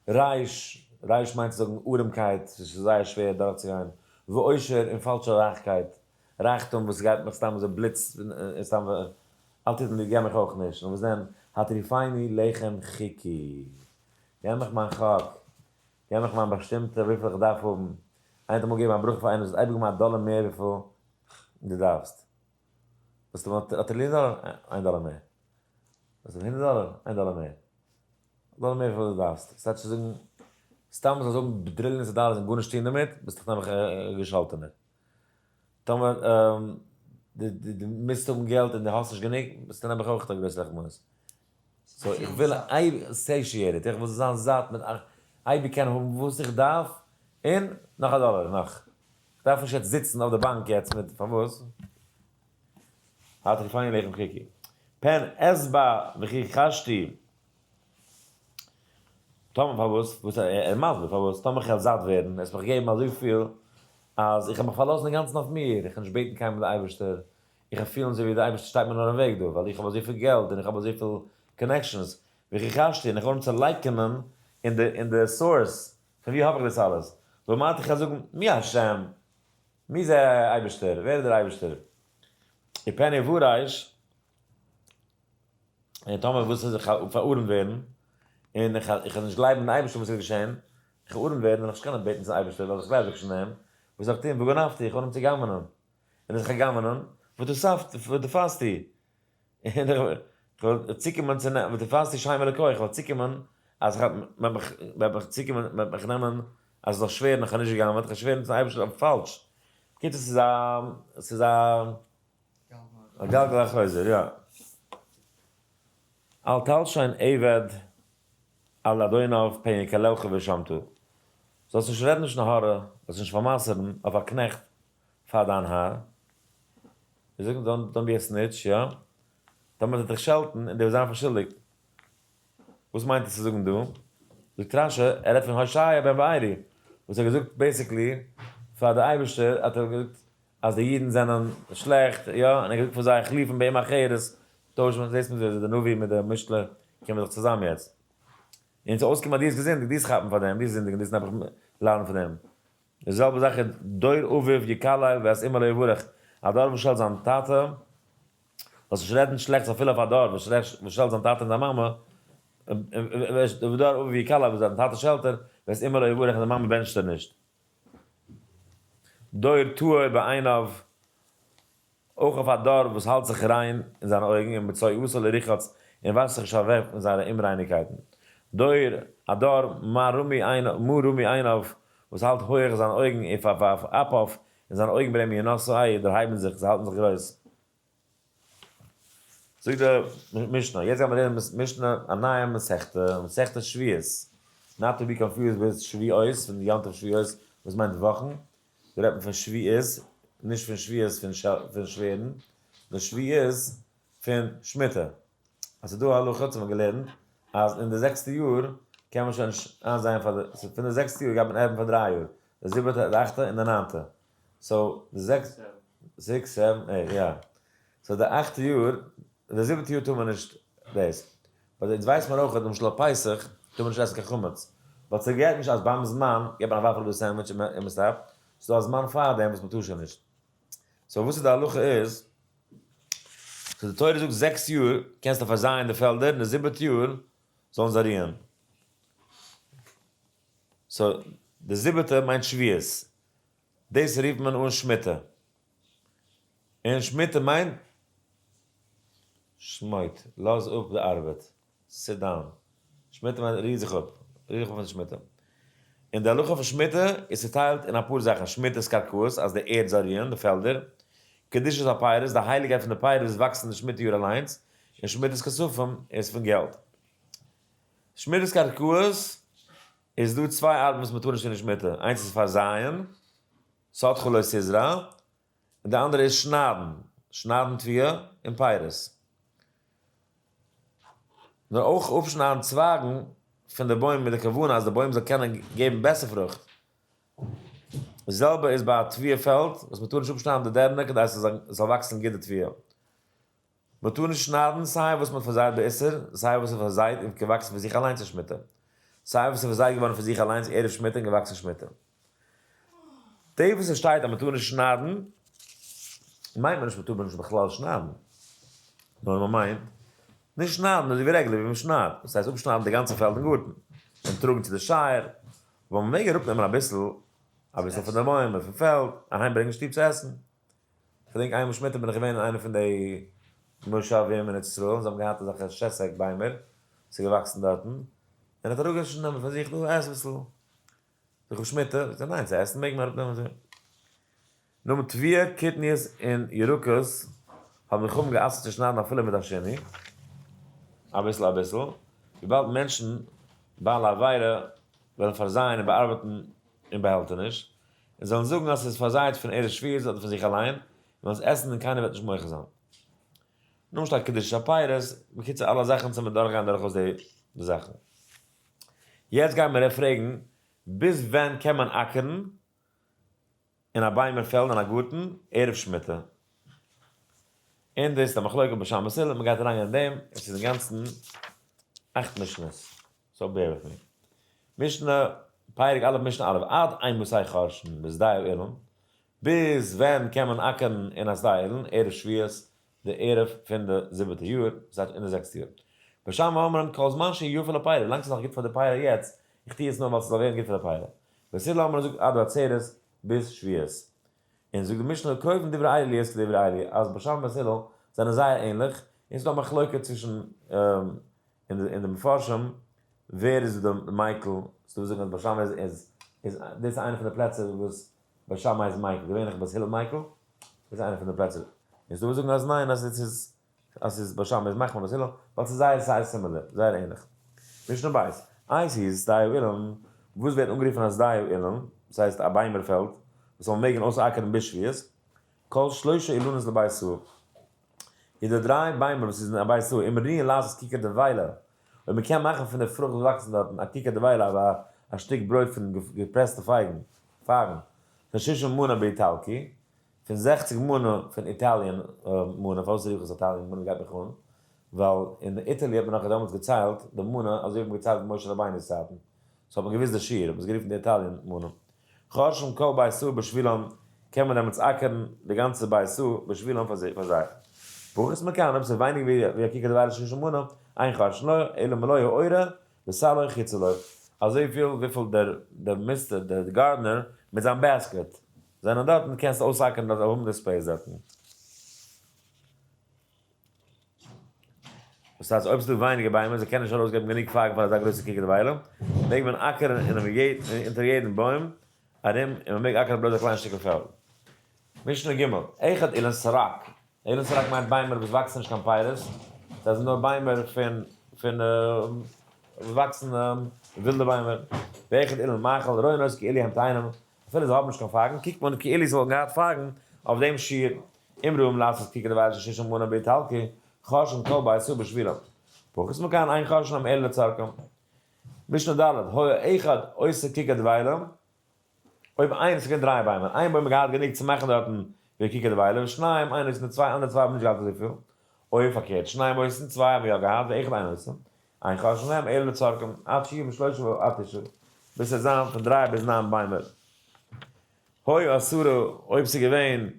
רייש, רייש מיינט צו זאגן ארעמקייט, ס'איז זייער שווער דורכצוגיין, ועושר און פאלשע רייכקייט, רייכטום וואס גייט מיך סתם אזוי בליץ און סתם אל תתן לי געב מיך אויך נישט, נאר וואס דען, הטריפני לחם חוקי, געב מיך מיין חק, געב מיך מיין באשטימטע וויפיל איך דארף האבן, איינער האט אמאל געגעבן א ברכה פאר איינעם וואס האט אייביג געמאכט א דאלער מער וויפיל דו דארפסט, האסט א טריליאן דאלער? איין דאלער מער, האסט 100 דאלער? איין דאלער מער, א דאלער מער וויפיל דו דארפסט, ס'טייטש צו זאגן, סתם זאלסט האבן טריליאנס דאלערס און גארנישט טון דערמיט, ביסט דאך נעבעך א געשאלטענער. טאמער דו מוזט האבן געלט און דו האסט נישט גענוג, ביסטו נעבעך אויך א גרויסע רחמנות. so איך וויל אייביג satiated, איך וויל זיין זאט מיט אייביג קענען האבן וואס איך דארף, און נאך א דאלער נאך. איך דארף נישט יעצט זיצן אויף די באנק יעצט מיט פארוואס? הטריפני לחם חוקי. פן אשבע וכחשתי. טאמער פארוואס, וואס ער מסביר פארוואס, טאמער איך וועל זאט ווערן, עס מיך געבן אזויפיל, אז איך האב מיך פארלאזן אינגאנצן אויף מיר, איך קען נישט בעטן קיינמאל די אייבערשטער, איך האב פילן אזוי ווי די אייבערשטער שטייט מיר נאר אין וועג דא, ווייל איך האב אזויפיל געלט און איך האב אזויפיל connections, וכחשתי, און איך האב צו לייקענען אין די אין די source, פון ווי האב איך דאס אלעס? ואמרתי איך וועל זאגן, מי השם? מי זה אייבערשטער? ווער איז דער אייבערשטער? ופן אוורש, און טאמער וואס איז איך פארארעמט ווערן, און איך וועל נישט גלייבן אין אייבערשטער וואס איז געשען, איך וועל ארעם ווערן און איך נישט קענען בעטן צום אייבערשטער ווייל איך גלייב דאך נישט אין אים, וואס זאל איך טון, וגנבתי, איך וועל אים צוגנב'נען, און איך גנב'נען, ותפסתי, און איך וועל צוקומען צו, ותפסתי שם אלוקי, איך וועל צוקומען אז איך וועט מיך צוקומען, וועט מיך נעמען אז איך זאל שווערן איך האב נישט געגנב'עט, איך וועל שווערן צום אייבערשטער אויף פאלש. בקיצור ס'איז א, ס'איז א. א גלגל החוזר, יא. אל תלשין עבד על אדוניו פן יקללך והאשמתו. זאלסט נישט רעדן לשון הרע, זאלסט נישט פאר'מסר'ן אויף א קנעכט פאר דיין האר. ווי זאגט מען, don't be a snitch, יא? טאמער וועט ער דיך שעלטן און דו וועסט זיין פארשולדיגט. וואס מיינט עס צו זאגן דא? זאגט רשי, ער רעדט פון הושע בן בארי, וואס ער האט געזאגט basically פאר די אייבערשטער האט ער געזאגט אז די אידן זענען שלעכט, יא, און ער האט געזאגט פאר זיי החליפן באם אחרת, טויש מען, זעסט מען די נביא מיט די משלי קומען זיך צוזאם יעצט. און ס'איז אויסגעקומען אז דו האסט געזינדיגט, דו האסט כאפן פאר דעם, דו האסט זינדיגן, דו האסט נעבעך ליידן פון דעם. די זעלבע זאך איז דור אביו יקלל ואת אמו לא יברך, א דור וואס שעלט זיין טאטע, זאלסט נישט רעדן שלעכטס אפילו אויף א דור וואס שעלט זיין טאטע און זיין מאמע, ודור אביו יקלל וואס זיין טאטע שעלט ער, ואת אמו לא יברך און זיין מאמע בענטשט ער נישט. דור טהור בעיניו, אויך אויף א דור וואס האלט זיך ריין אין זיינע אויגן און מצוי אסור לרחוץ און וואשט זיך נישט אוועק פון זיינע אומרייניקייטן. דור, א דור, מה רמי עיניו, מה רמי עיניו, וואס האלט הויעך זיינע אויגן און אפיו, און זיינע אויגן ברעמען ינשאו, דערהייבן זיך, זיי האלטן זיך גרויס. זאגט די משנה, יעצט גיימיר לערנען משנה, א נייע מסכתא, מסכת שביעית, not to be confused with שביעות, פון יום טוב שביעות, וואס מיינט וואכן, דא רעדט מען פון שביעית, נישט פון שביעות פון שווערן, נאר שביעית פון שמיטה. אז ס'איז דא א הלכה, האט מען געלערנט, אז אין די זעקסטע יאר קען מען שוין נישט איינזייען פאר די, פון די זעקסטע יאר גייט מען ערבן פאר 3 יאר, די זיבעטע, די אכטע און די ניינטע. so, די זעקס, six, seven, eight, יא. so די אכטע יאר, די זיבעטע יאר טאר מען נישט דאס. ווייל יעצט ווייסט מען אויך אז למשל אויף פסח טאר מען נישט עסן קיין חמץ. ווייל ס'גייט נישט אז ביים זמן געבט מען א ווארף אראפ די sandwich און מען stop ט. ס'איז דא א זמן פאר דעם וואס מען טאר שוין נישט. so וואס איז די הלכה איז, so די תורה זאגט 6 יאר קענסטו פארזייען די פעלדער, און די זיבעטע יאר זאלן זיי רוען. so די זיבעטע מיינט שביעית. דאס רופט מען אן שמיטה. און שמיטה מיינט שמוט, לאז אפ די ארבעט, sit down. שמיטה מיינט רוה זיך אפ, רוה זיך אפ פון שמיטה. און די הלכה פון שמיטה איז צוטיילט אין אפאר זאכן, שמיטת קרקעות, אז די ערד זאל רוען, די פעלדער, קדושת הפירות, די הייליגקייט פון די פירות וואס וואקסן אין די שמיטה יאר אליינס, און שמיטת כספים איז פון געלט. שמיטת קרקעות איז דא צוויי ארבעט וואס מען טאר נישט טון אין שמיטה, איינס איז פארזייען, שדך לא תזרע, און די אנדערע איז שניידן, שניידן תבואה און פירות. נאר אויך אפשניידן צווייגן פון די בוים מיט די כוונה אז די בוים זאל קענען געבן בעסער פרוכט. די זעלבע איז ביי א תבואה פעלד וואס מען טאר נישט אפשניידן די דערנער כדי ס'זאל וואקסן גוט די תבואה. מען טאר נישט שניידן סיי וואס מען האט פארזייט באיסור, סיי וואס איז פארזייט און געוואקסן פון זיך אליינס אין שמיטה, סיי וואס איז פארזייט געווארן פון זיך אליינס ערב שמיטה און געוואקסן שמיטה. די וואס עס שטייט אז מען טאר נישט שניידן, מיינט מען נישט מען טאר נישט בכלל שניידן, נאר מען מיינט נישט שניידן אזוי ווי רעגולער ווי מען שניידט, דאס הייסט אפשניידן די גאנצע פעלד און גארטן, און טראגן צו די שייער, אבער מען מעג אראפנעמען אביסל, אביסל פון די בוים און פון פעלד, אהיים ברענגען שטוב צו עסן. כ'געדענק איינמאל שמיטה בין איך געווען אין איינע פון די מושבים אין ארץ ישראל, זיי האבן געהאט אזעלכע שסק ביימער, ס'איז געוואקסן דארטן, און ער האט אראפגענומען פון זיך, דא עס אביסל, זאג איך שמיטה, זאגט ער ניין, צו עסן מעג מען אראפנעמען אזוי. נאכן תבואה, קטניות און ירקות האבן די חכמים גע'אסר'ט צו שניידן אפילו מיט א שינוי, אביסל אביסל, וויבאלד מענטשן בעלי עבירה וועלן פארזייען און באארבעטן אין באהעלטעניש, און זאלן זאגן אז ס'איז פארזייט פון ערב שביעית אדער פון זיך אליין, און וועלן עס עסן און קיינער וועט נישט מוחה זיין. נאכדעם שטייט קדושת הפירות, בקיצור אלע זאכן צו מען דורכגיין דורכאויס די זאכן. יעצט גייען מיר פרעגן, ביז ווען קען מען אקערן אין א ביימער פעלד אין א גארטן ערב שמיטה? און דאס איז א מחלוקה בית שמאי ובית הלל, מען גייט אריינגיין אין דעם, עס איז אינגאנצן אכט משנה'ס, so bear with me. משנה, פרק א' משנה א', עד אימתי חורשין בשדה האילן, ביז ווען קען מען אקערן אין א שדה אילן, ערב שביעית, די ערב פון די זיבעטע יאר, דאס הייסט אין די זעקסטע יאר. בית שמאי אומרים כל זמן שיפה לפירות, ווילאנג ס'איז נאך גוט פאר די פירות יעצט, איך טו עס נאר ווייל ס'זאל ווערן גוט פאר די פירות. בית הלל אומרים זאגט עד העצרת ביז שביעית. און זאגט די משנה קרובים דברי אלו להיות כדברי אלו, אז בית שמאי ובית הלל זענען זייער ענליך, און ס'איז דא א מחלוקה צווישן אין די מפרשים ווער איז די מיקל, ס'דא וואס זאגן אז בית שמאי איז איז דאס איז איינע פון די פלעצער וואס בית שמאי איז מיקל, געווענליך בית הלל מיקל, דאס איז איינע פון די פלעצער, און ס'דא וואס זאגן אז ניין אז עס איז אז ס'איז בית שמאי איז מחמיר בית הלל, ווייל ס'איז זייער זייער similar, זייער ענליך. משנה בית, איזהו שדה האילן, וואס ווערט אנגערופן א שדה האילן, דאס הייסט א ביימער פעלד, וואס זאל מעגן אויסאקערן ביז שביעית. כל שלשה אילנות לבית סאה. איז די דריי ביימער וואס איז אין א בית סאה, אם ראויין לעשות ככר דבילה, אויב מען קען מאכן פון די פרוכט וואס וואקסן דארטן א ככר דבילה, א שטיק ברויט פון געפרעסטע פייגן, פייגן, פון שישים מנה באיטלקי, פון 60 מנה פון Italian מנה. פארוואס רוף איך עס Italian מנה? גייט מיך אן, ווייל אין Italy האט מען נאך דעמאלטס געציילט די מנה אזוי ווי מען געציילט משה רבינו'ס צייטן, so האט מען געוואוסט די שיעור, האט מען עס גערופן די Italian מנה. חורשין כל בית סאה בשבילם, קען מען דעמאלטס אקערן די גאנצע בית סאה בשבילם פאר זיי. פחות מכאן, אויב ס'איז ווייניגער ווי א ככר דבילה שישים מנה, אין חורשין לו, אלא מלא העורה וסלו חוצה לו. אזויפיל וויפיל דער mister, דער gardener, מיט זיין basket זענען דארטן, קענסטו אויסאקערן דארט, האבן די space דארטן. דאס הייסט, אויב ס'איז דא ווייניגער ביימער, זיי קענען נישט ארויסגעבן גענוג פייגן פאר אזא גרויסע ככר דבילה, מעג מען אקערן אונטער יעדן בוים ארום, און מען מעג אקערן בלויז א קליין שטיקל פעלד. משנה ג', אחד אילן סרק. אילן סרק מיינט ביימער וואס וואקסן נישט קיין פירות, זיי זענען נאר ביימער פון וואס וואקסן ווילדע ביימער. ואחד אילן מאכל, רואין אותו כאילו הם תאנים, אפילו זיי האבן נישט קיין פייגן, קוקט מען כאילו זיי וואלטן געהאט פייגן אויף דעם שיעור. אם ראוים לעשות ככר דבילה שישים מנה באיטלקי, חורשין כל בית סאה בשבילם. פחות מכאן אין חורשין להם אלא לצרכם. משנה ד', היה אחד עושה ככר דבילה, אויב איינס איז געווען דריי ביימער, איין בוים האט געהאט גענוג צו מאכן דארטן ווי ככר דבילה, ושניים אין עושין, צוויי אנדערע צוויי האבן נישט געהאט אזויפיל, אויב פארקערט, שניים עושין, צוויי האבן יא געהאט, ואחד אין עושה, אין חורשין להם אלא לצרכם, עד שיהיו משלושה ועד תשעה, ביז ס'וועט זיין פון דריי ביז ניין ביימער. היו עשרה, אויב ס'איז געווען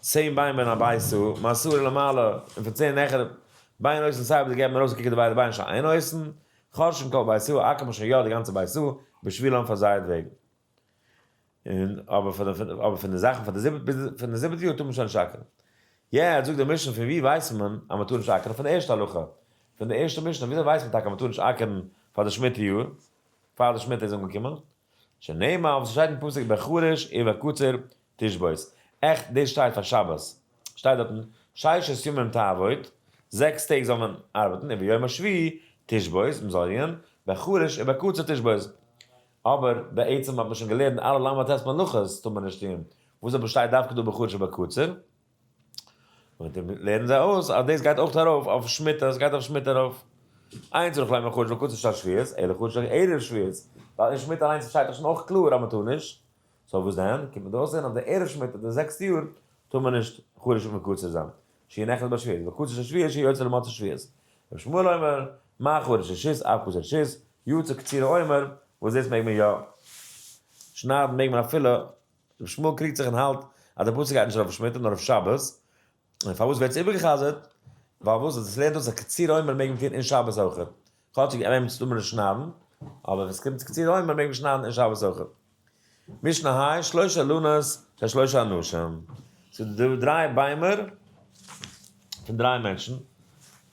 10 ביימער אין א בית סאה, מעשרה למעלה, און פון 10 העכער, בין עושין סיי וואס זיי געבן ארויס ככר דבילה בין שאין עושין, חורשין כל בית סאה, אקערט מען שוין יא די גאנצע בית סאה, בשבילם פאר זייער וועגן. און אבער פאר די, אבער פון די זאכן פאר די זיבעט, ביז פון די זיבעטע יאר טאר מען שוין נישט אקערן. יעצט זאגט די משנה, פון ווי ווייסט מען אז מען טאר נישט אקערן? פון די ערשטע הלכה, פון די ערשטע משנה, וויאזוי ווייסט מען טאקע אז מען טאר נישט אקערן פאר די שמיטה יאר, פאר די שמיטה איז אנגעקומען? שנאמר, וואס שטייט אין פסוק בחריש ובקציר תשבות. עכט דאס שטייט פאר שבת. שטייט דארטן ששת ימים תעבוד, 6 טעג זאל מען ארבעטן, און ביום השביעי תשבות, מען זאל רוען, בחריש ובקציר תשבות. אבער בעצם האט מען שוין געלערנט אלע ל"ט מלאכות טאר מען נישט טון. וואס אבער שטייט דווקא דא בחריש ובקציר? און דעם לערנען זיי אויס אז דאס גייט אויך ארויף אויף שמיטה, עס גייט אויף שמיטה ארויף. אין צריך לומר חריש ובקציר של שביעית, אלא חריש של ערב שביעית. ווייל אין שמיטה אליינס שטייט דאך שוין אויך קלאר אז מען טאר נישט. so וואס דען? קומט מען דא אויסזען אז די ערב שמיטה, די זעקסטע יאר, טאר מען נישט חריש ובקציר זיין. שיהיה נכנס בשביעית, וקציר של שביעית שיוצא למוצאי שביעית. רבי שמואל אומר, מה חריש רשות, אף קציר רשות, יוצא קציר העומר, וואס דאס מעג מען יא שניידן מעג מען אפילו. רבי שמואל קריגט זיך און האלט אז דער פסוק גייט נישט ארויף אויף שמיטה נאר אויף שבת. און פארוואס ווערט עס איבערגעחזרט? ווייל וואס? דאס לערנט אויס אז קציר העומר מעג מען טון אין שבת אויך. כאטשיג אין אמת טאר מען נישט שניידן, אבער ווען עס קומט צו קציר העומר מעג מען שניידן אין שבת אויך. משנה ה', שלושה אילנות של שלושה אנשים. ס'איז דא דריי ביימער פון דריי מענטשן.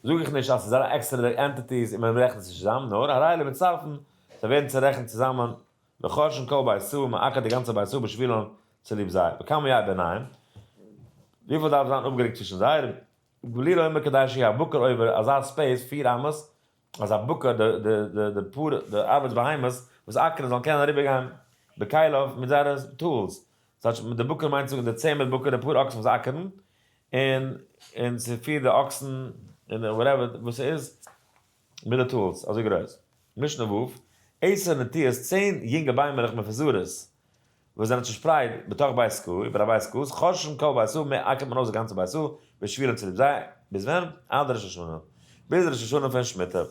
זאג איך נישט אז ס'איז אלע עקסטערע entities און מען רעכנט עס נישט צוזאם, נאר הרי אלו מצטרפין, זיי ווערן צורעכנט צוזאמען, וחורשין כל בית סאה, מען אקערט די גאנצע בית סאה בשבילן צוליב זיי. וכמה יהא ביניהם? וויפיל דארף זיין אפגערוקט צווישן זיי? גליל אומר כדי שיהא בקר עובר, אזא space, 4 אמות, אז א בקר, די פאר, די ארבעטס בהמות וואס אקערן זאלן קענען אריבערגיין בכליו מיט זייערע tools. ס'הייסט, מיט די בקר מיינט זאגן די צמר בקר, די פאר אקסן וואס אקערן, און ס'פירט די אקסן, און whatever וואס ס'איז, מיט די tools, אזוי גרויס. משנה ו', עשר נטיעות, 10 יונגע ביימערלעך מפוזרות, וואס זענען צושפרייט בתוך בית סאה, איבער א בית סאה, חורשין כל בית סאה, מען אקערט מען אויס די גאנצע בית סאה, בשבילם צוליב זיי, ביז ווען? עד ראש השנה. ביז ראש השנה פון שמיטה.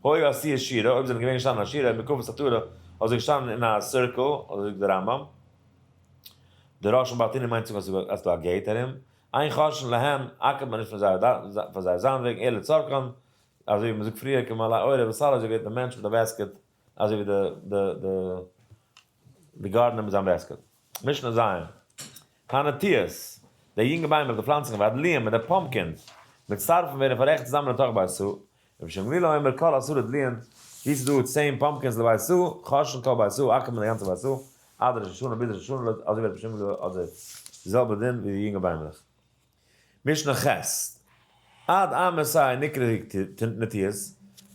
היו עשויות שורה, אויב זענען געווען געשטאנען א שורה, מוקפות עטרה, אדער זיי געשטאנען אין א circle, אזוי זאגט דער רמב"ם. דער ראש ברטנורא מיינט צו זאגן אז ס'איז דא א gate ארום. אין חורשין להן, אקערט מען נישט פון זייער פאר זייער זיין וועגן, אלא לצרכן, אזוי ווי מען זאגט פריער, כמלא עורה וסלו, אזוי ווי דער מענטש מיט א basket, אזוי ווי די gardener מיט זיין basket. משנה ז', הנטיעות, די יונגע ביימער, די פלאנצונגען, והדליים מיט די pumpkins, מצטרפין ווערן פאררעכנט צוזאמען לתוך בית סאה. רבי שמעון גליל אומר כל עשרה דליים, ווי ס'איז דא 10 pumpkins לבית סאה, חורשין כל בית סאה, אקערט מען די גאנצע בית סאה, עד ראש השנה ביז ראש השנה, אזוי ווי רבי שמעון גליל, אזוי די זעלבע דין ווי די יונגע ביימערלעך. משנה ח', עד אימתי נקראו נטיעות,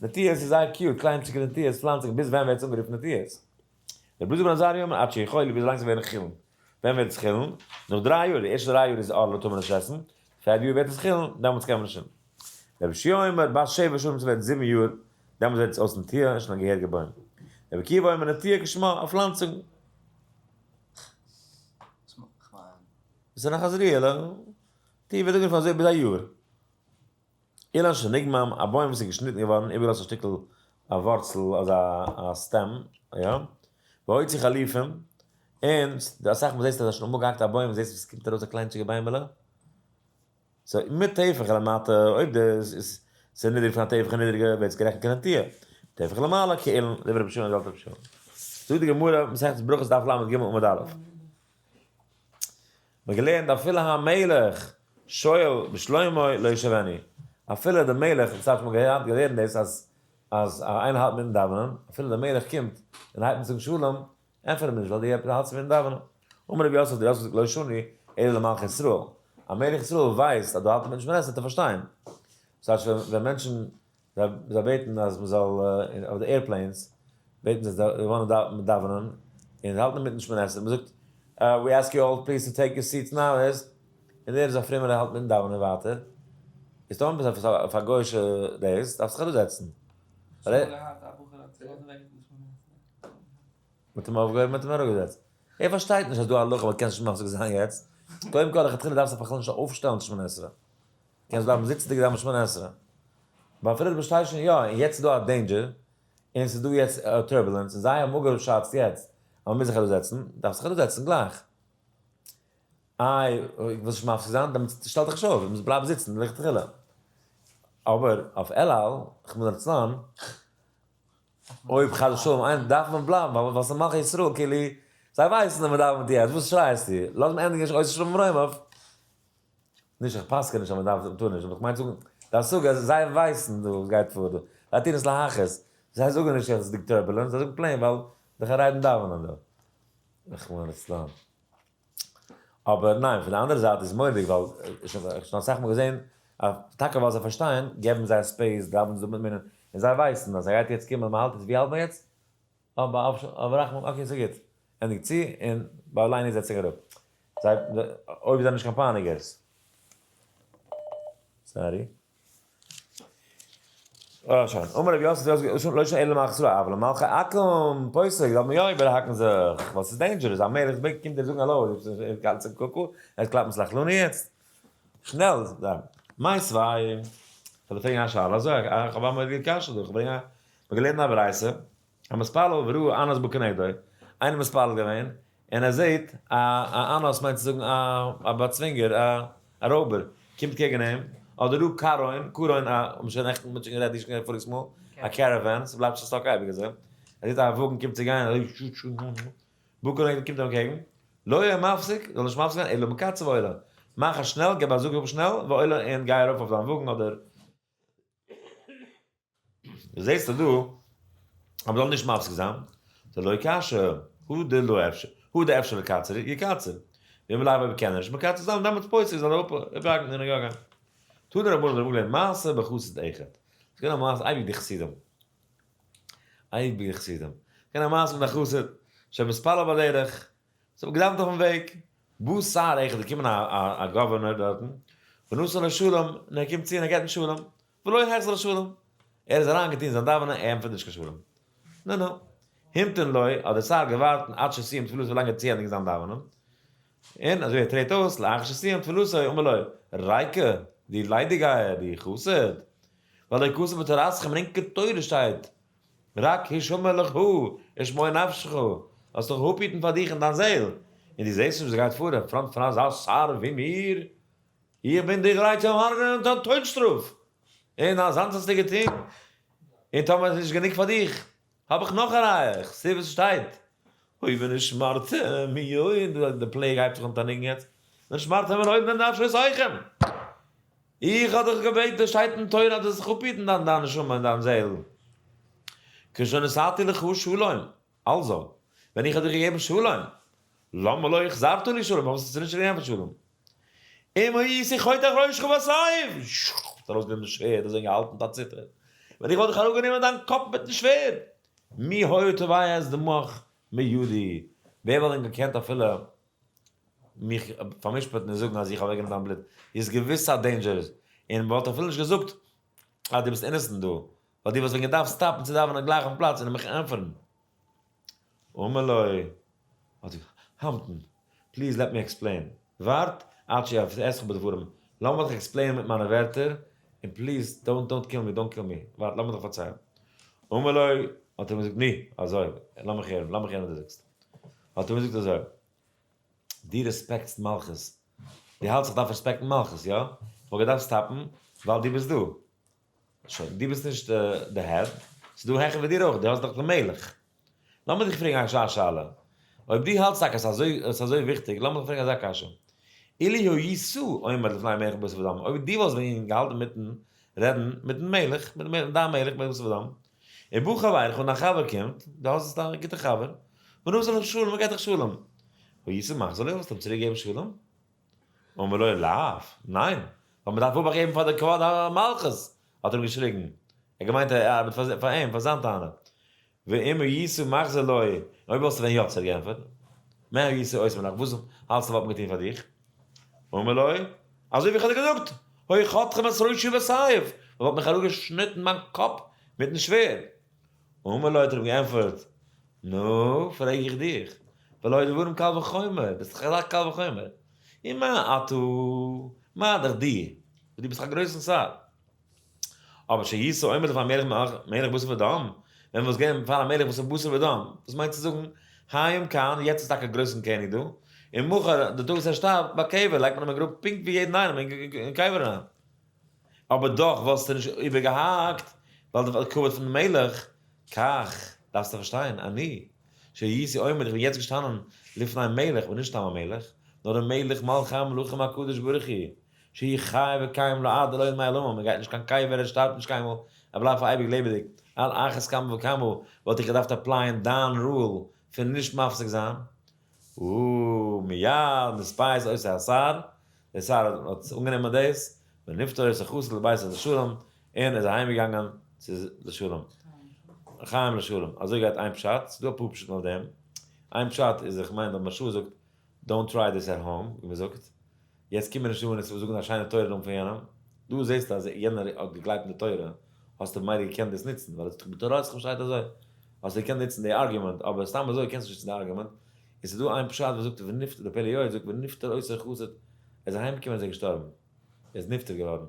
נטיעות איז זייער cute, קליינטשיגע נטיעות, פלאנצונגען, ביז ווען ווערט עס אנגערופן נטיעות? רבי אלעזר בן עזריה אומר עד שיכלו, ביז לאנג זיי ווערן חולין. ווען ווערט עס חולין? נאך דריי יאר, די ערשטע דריי יאר איז ערלה טאר מען נישט עסן, פערטע יאר ווערט עס חולין, דעמאלטס קען מען נישט. רבי יהושע אומר, בת שבע שנים ס'ווערט זיבן יאר, דעמאלטס ווערט עס אויס נטיעה און שוין א געהעריגע בוים. רבי עקיבא אומר נטיעה כשמה, א פלאנצונג. דאס איז נאך א זריעה'לע, נטיעה ווערט אנגערופן אזוי ביז א יאר. אילן שנגמם, א בוים וואס איז געשניטן געווארן, איבערגעלאזט א שטיקל א ווארצל אזא א stem, יא, והוציא חליפים, און אסאך מאל זעסטו אז שוין אמאל געהאקט א בוים זעסטו ווי ס'קומט ארויס א קליינטשיגע ביימעלע, so מטפח למטה, אויב די איז ס'איז נידריג פון א טפח און נידריגער ווערט עס גערעכנט כנטיעה, טפח למעלה כאילן, דברי רבי שמעון זאגט רבי שמעון. זאגט די גמרא, מסכת ברכות דף לג עמוד א'. מ'האט געלערנט אפילו המלך שואל בשלומו לא ישיבנו, אפילו די מלך, וואס האט מען געהאט געלערנט דאס אז אז איינער האלט מיטן דאווענען, אפילו די מלך קומט און הייבט אן זאגן שלום, ענטפער אים נישט ווייל דו האלטסט מיטן דאווענען. אמר רבי יוסף, דער יוסף זאגט לא שנו אלא למלכי ישראל, א מלך ישראל ווייסט אז דו האלטסט מיטן שמונה עשרה וועט ער פארשטיין. דאס הייסט ווען מענטשן זיי בעטן אז מען זאל אויף די airplanes בעטן זיי זיי וואלן דאווענען און זיי האלטן אינמיטן שמונה עשרה מען זאגט we ask you all please to take your seats now איז און דער איז א פרומער ער האלט מיטן דאווענען ווייטער איז טאמער ביסט אויף א גוישע דאס דארפסט זיך אראפזעצן. מען האט אים אויפגעהויבן מען האט אים אראפגעזעצט ער פארשטייט נישט אז דא א הלכה מען קען נישט מפסיק זיין יעצט קודם כל לכתחילה דארפסטו בכלל נישט אויפשטעלן שמונה עשרה. קענסט בלייבן זיצנדיג דאווענען שמונה עשרה. ביי אפילו דו פארשטייסט שוין יא, און יעצט איז דא א danger, און ס'איז דא יעצט א turbulence, און זיי האבן אפגעשאצט יעצט אז מ'מוז זיך אראפזעצן, דארפסט זיך אראפזעצן גלייך. איי, ווילסט נישט מפסיק זיין? דעמאלטס שטעל דיך נישט אויף, מוזט בלייבן זיצן לכתחילה. אבער אויף אל על, רחמנא לצלן, אויב חס ושלום איינער דארף מען בלייבן, ווייל ס'איז מלכי ישראל, כאילו, זיי ווייסן אז מ'דאווענט יעצט, וואס שרייסטו? לאז אים ענדיגן עושה שלום במרומיו. נישט איך פסק'ע נישט אז מען דארף טאר נישט, אבער איך מיין צו זאגן די השגה אז זיי ווייסן דא וואס גייט פאר דא, זיי טוען עס להכעיס, זיי זאגן נישט אז עס ליגט turbulence, זיי זאגן plain ווייל די חרדים דאווענען דא. רחמנא לצלן. אבער ניין, פון די אנדערע זייט איז מורא'דיג ווייל איך האב שוין אסאך מאל געזען אז טאקע ווייל זיי פארשטייען געבן זיי א space, דאווענען זיי מיט מנין, און זיי ווייסן אז ס'גייט יעצט קומען, מען האלט יעצט, ווי האלט מען יעצט? אבער רחמים, okay ס'איז גוט, ענדיג צו און ביי עלינו זעץ זיך אראפ. זיי, אויב זיי זענען נישט קיין פייניגערס. sorry. אה, שוין. אמר רבי יוסף, לא שנא אלא למלכי ישראל, אבל למלכי עכו"ם, פוסק, דארף מען יא איבערהאקן זיך, ווייל ס'איז dangerous, א מלך קומט דיר זאגן האלא, גאנצע קוקו, ער קלאפט סלח לנו יעצט. שנעל, מיתיבי, כ'וועל דיר פרעגן א שאלה, אזוי, איך האב א מורא'דיגע קשיא דא, כ'ברענג א, מ'האט געלערנט א ברייתא, המתפלל וראה אנס בא כנגדו, איינער מתפלל געווען, און ער זעט א א אנס מיינט צו זאגן א א באצווינגער, א א רויבער, קומט קעגן אים, אדער ראה קרון, קרון א, האבן שוין נעכטן מ'האט שוין גערעדט נישט געווען פאריגס מאל, א caravan, ס'בלייבט שוין stuck אייביג אזוי, ער זעט א וואגן קומט צו גיין, אזוי שו שו בא כנגדו קומט אים אקעגן, לא יהיה מפסיק, זאל נישט מפסיק זיין, אלא מקצר ועולה, מאך א שנעל, געב א זאג אפ שנעל, ועולה און גיי ארויף אויף דיין וואגן אדער. זעסטו דא אז מ'זאל נישט מפסיק זיין, דלא קשיא, הא דלא אפשר, הא דאפשר לקצר יקצר, ואם לאו אויב קען ער נישט מקצר זיין דעמאלטס פוסק זאל ער אפהאקן און יא גיין. תנו רבנן האבן געלערנט מעשה בחסיד אחד, ס'איז געווען א מעשה אייביג די חסידים, אייביג די חסידים, געווען א מעשה מיט א חסיד שמתפלל בדרך, זיי האבן געדאווענט אויפן וועג, בא שר אחד איז געקומען א גאווערנער דארטן, ונתן לו שלום, און ער קומט צו און ער געבט אים שלום, ולא החזיר שלום, ער איז אריין געטון זיין דאווענען, ער ענטפערט נישט קיין שלום. נו נו. המתין לו, האט דער שר געווארט עד שסיים תפילתו ווילאנג ער האט צוענדיגט זיין דאווענען, און אזוי ער טרעט אויס, לאחר שסיים תפילתו אמר לו, ריקא, דו ליידיגייער, דו חסיד, והלא כתוב בתורתכם, אין ענקער תורה שטייט, רק הישמר לך ושמור נפשך, זאלסט דיך אפהיטן פאר דיך און דיין זעהל, און דו זעהסט נישט וואס גייט פאר אין front פון אזא שר ווי מיר, איך בין דיך גרייט צו הרג'נען אונטער טויט שטראף, און אזאנס האסטו געטון, און טאמער איז נישט גענוג פאר דיך, האב איך נאך א ראיה, איך זעה וואס שטייט, אוי ונשמרתם מאוד, די plague הייבט זיך אן טענה'ן יעצט, ונשמרתם מאוד לנפשותיכם, איך האב דיך געבעטן, עס שטייט אין תורה אז דו זאלסט זיך אפהיטן דיין דיין נשמה און דיין זעהל, כשנתתי לך שלום, אלזא, ווען איך האב דיך געגעבן שלום, למה לא החזרת לי שלום, פארוואס האסטו נישט געגעבן שלום? אם הייתי חותך ראשך בסייף, האט ארויסגענומען די שווערד אזוי געהאלטן מיט א ציטער, ווען איך וואלט דיך אראפגענומען דיין קאפ מיטן שווערד, מי היה תובע את דמך מידי, ווער וואלט דען געקענט אפילו. מיך פאר'משפט'ן און זאגן אז איך האב אוועקגענומען דיין בלוט, איז געוויס א dangerous, און מ'וואלט אפילו נישט געזאגט אז דו ביסט innocent דא, ווייל דו וואלסט ווען געדארפט stop ן צו דאווענען גלייך אויפן פלאץ און מיך ענטפערן. אמר לו, האט ער, המתן, please let me explain, ווארט עד שאפאסח בדברים, לאמיר דיך explain ען מיט מיינע ווערטער, און please don't don't kill me, don't kill me, ווארט לאמיר דיך פארציילן. אמר לו, האט ער אים געזאגט, נו, אזוי, לאמיך הערן, לאמיך הערן וואס דו זאגסט. האט ער אים געזאגט אזוי, דו respect סט מלכות, דו האלטסט איך דארף respect ן מלכות, יא? איך וואלט געדארפט stop ן ווייל דו ביסט דא. שוין, דו ביסט נישט די head, ס'איז דא העכער ווי דיר אויך, דו האסט דאך די מלך. לאמיר דיך פרעגן א שאלה, אויב דו האלטסט טאקע ס'איז אזוי וויכטיג, לאמיר דיך פרעגן אזא קשיא, אילו היית עומד לפני מלך בשר ודם, אויב דו וואלסט ווען געהאלטן מיטן רעדן מיטן מלך, מיט דיין מלך מלך בשר ודם, ובא חברך און דיין חבר קומט, דו האסט א גוטע חבר, ונתן לך שלום, ער געט דיך שלום, היית מחזיר לו, וואלסטו אים צוריק געגעבן שלום? אמר לו, לאו, ניין, ווייל מ'דארף אבאכט געבן פאר די כבוד המלכות, האט ער אים געשריגן, ער האט געמיינט ער ארבעט פאר אים, פאר זיין טענה. ואם היית מחזיר לו, אויב וואלסטו ווען יא צוריק געענטפערט, מה היו עושים לך, וואס האלטסטו וואלט מען געטון פאר דיך? אמר לו, אזוי ווי איך האב דיר געזאגט, היו חותכים את ראשי בסייף, מען וואלט מיך אראפגעשניטן מיין קאפ מיטן שווערד. אמר לו האט ער אים געענטפערט, נו, פרעג איך דיך, והלא דברים קל וחומר, ביסט דאך אזא קל וחומר, ומה אתה, מה דאך דו, וואס דו ביסט א גרויסן שר. אבער שהיית עומד לפני מלך מלך בשר ודם, ווען וואלסט געווען פאר א מלך וואס איז בשר ודם, וואס מיינט צו זאגן, היום כאן, יעצט איז טאקע א גרויסן קעניג דא, און מחר, די טאג וואס ער שטארבט, בקבר, לייגט מען אים אין גרוב פונקט ווי יעדן איינעם אין קבר אריין. אבער דאך וואלסטו נישט איבערגעהאקט, ווייל די כבוד פון מלך, כך, דארפסטו פארשטיין, אני, שהייתי עומד, איך בין יעצט געשטאנען לפני מלך, און נישט סתם א מלך, נאר דער מלך מלכי המלכים הקדוש ברוך הוא, שהוא חי וקיים לעד ולעולמי עולמים, ער גייט נישט קיין קבר, ער שטארבט נישט קיינמאל, ער בלייבט פאר אייביג לעבעדיג, על אחת כמה וכמה וואלט איך געדארפט apply ען דיין rule פון נישט מפסיק זיין. ומיד נתפייס אותו השר, דער שר האט אנגענומען דאס, ונפטר אותו חסיד לביתו לשלום, און איז אהיימגעגאנגען צו לשלום. לחיים לשלום. אזוי גייט איין פשט, ס'איז דא אפאר פשטים אויף דעם. איין פשט איז, איך מיין דער מהרש"א זאגט, don't try this at home, ווי מ'זאגט. יעצט קום מיר נישט אן און זאגן א שיינע תורה נאמען פון יענעם. דא זעסטו אז יענער האט געגלייבט אין די תורה, האסטו ממילא געקענט דאס נוצן, ווייל בתורתכם שטייט אזוי. האסטו געקענט נוצן די argument, אבער סתם אזוי קענסטו נישט נוצן די argument. און ס'איז דא איין פשט וואס זאגט ונפטר, די פלא יועץ זאגט ונפטר אותו חסיד, ער איז אהיימגעקומען איז ער געשטארבן. ער איז נפטר געווארן.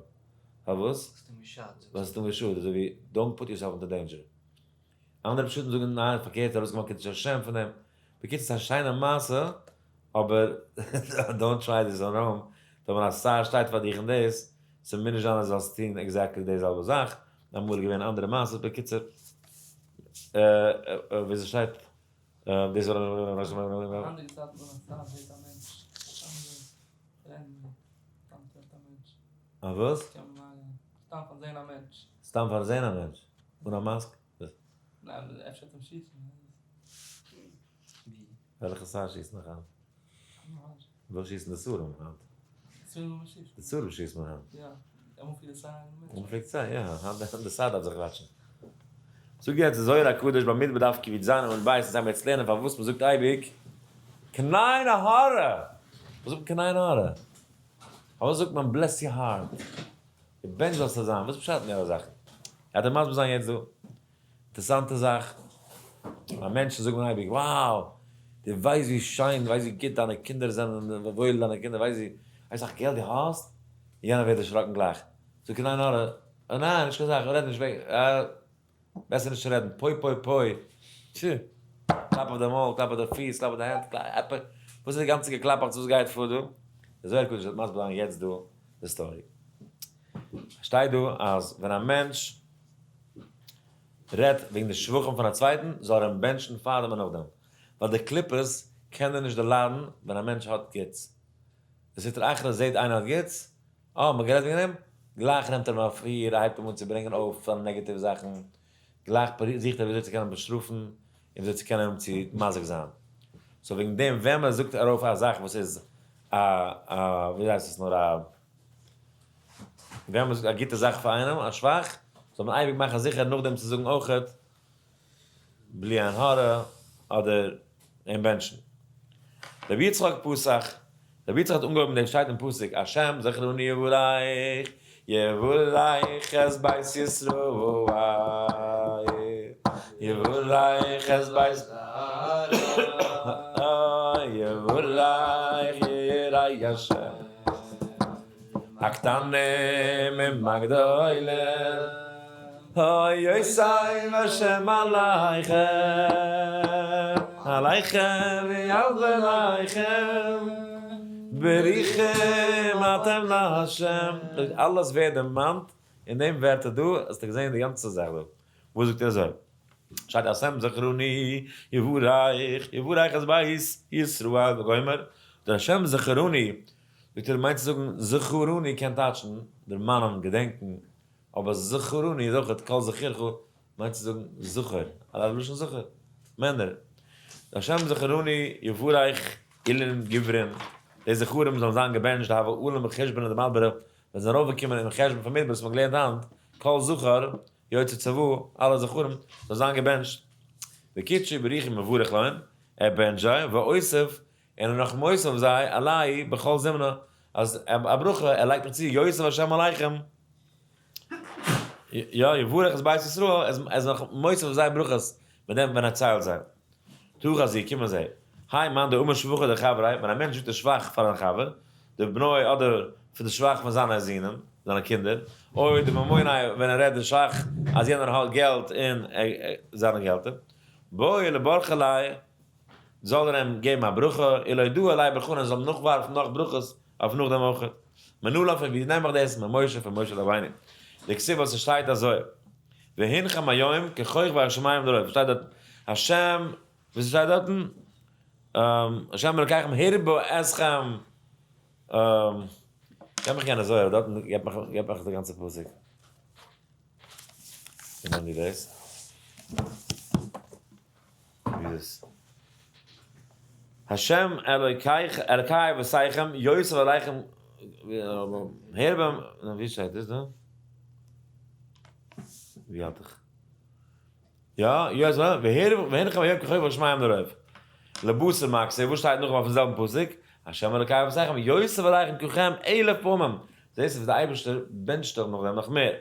פארוואס? האסט אים געשאדט. ווייל ס'האט אים געשאדט, אזוי ווי don't put yourself into danger. אנדערע פשטים זאגן ניין פארקערט ארויסגעמאכט קידוש השם פון דעם. בקיצור ס'איז א שיינע מעשה, אבער don't try this on home, טאמער א שר שטייט פאר דיך אין דאס, ס'מוז נישט זיין אז זאלסט טון exactly די זעלבע זאך, אמאל איז געווען אנדערע מעשות, בקיצור ווי ס'שטייט דאס א וואס? סתם פאר זען א מענטש. סתם פאר זען א מענטש? אן א mask? ניין, אפשר צום שיסן. וועלכע שר שיסט נאך היינט? ווער שיסן די שרים היינט? די שרים שיסט מען היינט. יא, אמאל פלעגט עס זיין. אמאל פלעגט עס זיין, יא, היינט די שר דארף זיך watch ן. זאג יעצט די זוהר הקדוש במדבר דף קי"ז עמוד ב', אונז גיימיר יעצט לערנען פארוואס מען זאגט אייביג קיין עין הרע. וואס זאגט מען קיין עין הרע? פארוואס זאגט מען bless your heart? געבענטשט זאלסטו זיין, וואס פשט אין די אלע זאכן? גייט ער מסביר זיין יעצט דא. אינטערעסאנטע זאך, ביי מענטשן זאגט מען אייביג, wow, דו ווייסט ווי שיין, ווייסט ווי גוט דיינע קינדער זענען, ווי וואויל דיינע קינדער, ווייסט ווי אסאך געלט דו האסט, יענער ווערט דערשראקן גלייך, זאגט קיין עין הרע, אה ניין, נישט קיין זאך, רעד נישט וועגן, אה, בעסער נישט צו רעדן, פוי פוי פוי, טשי, קלאפ אויף די מויל, קלאפ אויף די פיס, קלאפ אויף די הענט, קלאפ, וואס איז די גאנצע געקלאפאכץ, וואס גייט פאר דא? דער זוהר הקדוש וועט מסביר זיין יעצט דא די story. שטייט דא אז ווען א מענטש רעדט וועגן די שבחים פון א צווייטן, זאל ער אים בענטשן פארדעם און נאכדעם, ווייל די קליפות קענען נישט דערליידן ווען א מענטש האט גוטס. די סטרא אחרא זעט איינער האט גוטס, אה, מ'האט גערעדט וועגן אים, גלייך נעמט ער אים אפיר, ער הייבט אים אן צו ברענגען אויף זיינע נעגאטיווע זאכן, גלייך זוכט ער וויאזוי צו קענען באשטראפן און וויאזוי צו קענען אים צו מזיק זיין. so וועגן דעם ווען מען זאגט ארויף א זאך וואס איז א א ווי הייסט עס נאר א ווען מען זאגט א גוטע זאך פאר איינעם א שבח, זאל מען אייביג מאכן זיכער נאכדעם צו זאגן אויכעט בלי עין הרע אדער אים בענטשן. רבי יצחק פתח. רבי יצחק האט אנגעהויבן דעם שטייט אין פסוק השם זכרוני יברך יברך את בית ישראל יברך את בית יברך יראי השם הקטנים עם הגדולים יוסף השם עליכם עליכם ועל בניכם ברוכים אתם להשם. אלעס ווערט דערמאנט אין דעם ווערטער דא, האסטו געזען די גאנצע זאך דא. וואס זאגט ער אזוי? שטייט השם זכרוני יברך יברך את בית ישראל וגומר, דער השם זכרוני זאגט ער מיינט צו זאגן זכרוני קען טייטשן דערמאנען, געדענקן, אבער זכרוני איז אויך כל זכורך מיינט צו זאגן זכר, א לשון זכר, מענער. השם זכרוני יברך אילין גברין, די זכרים זאלן זיין געבענטשט, די הוה עלין בחשבונא דמדברא, ווען זיי זענען ארויפגעקומען אין חשבון פון מדבר וואס מ'האט געלערנט היינט, כל זכר יוצא צבא, אלע זכרים זאלן זיין געבענטשט. בקיצור בריך מברך להן, ער בענטשט זיי, ואוסיף, און ער נאך מוסיף אויף זיי, עלי בכל זמנה, אז א ברכה, ער לייגט נאך צו, יוסיף השם עליכם, יא, יברך את בית ישראל, ער איז נאך מוסיף אויף זיי ברכות, מיט דעם ווען ער ציילט זיי. תא חזי, קומען זיי. האי מאן דאמר שבחא דחבריה, ווען א מענטש זאגט א שבח פאר זיין חבר, דבנוי אדער פון די שבח פון זיינע זינען, זיינע קינדער, או דממוניה ווען ער רעדט די שבח אז יענער האט געלט און זיינע געלטער, בעי לברכא ליה, זאל ער אים געבן א ברכה, ולאודועי עליה ברכאן ער זאל אים נאכווארפן נאך ברכות אויף נאכדעם אויך. מנא לן פון ווי נעם איך דאס? ממשה פון משה רבינו. דכתיב וואס עס שטייט אזוי, והנכם היום ככוכבי השמים לרוב, שטייט דארט השם, וואס שטייט דארטן? השם אלקיכם הרבה אתכם, קען מיך יענער זוהר דארטן געבט מיך געבט מיך די גאנצע פסוק. ווי נעמט איר דאס? ווי איז עס? השם אלוקיך אלקי אבותיכם יוסף עליכם הרבה, ווי שטייט דאס דא? ווי האלט איך? יא, יא, אזוי, והנכם היום ככוכבי השמים לרוב. לבשר מקצה, וואס שטייט נאכדעם אויפן זעלבן פסוק? השם אלוקי אבותיכם יוסף עליכם ככם אלף פעמים. זעסט וואס דער אייבערשטער בענטשט דיך נאכדעם נאך מער.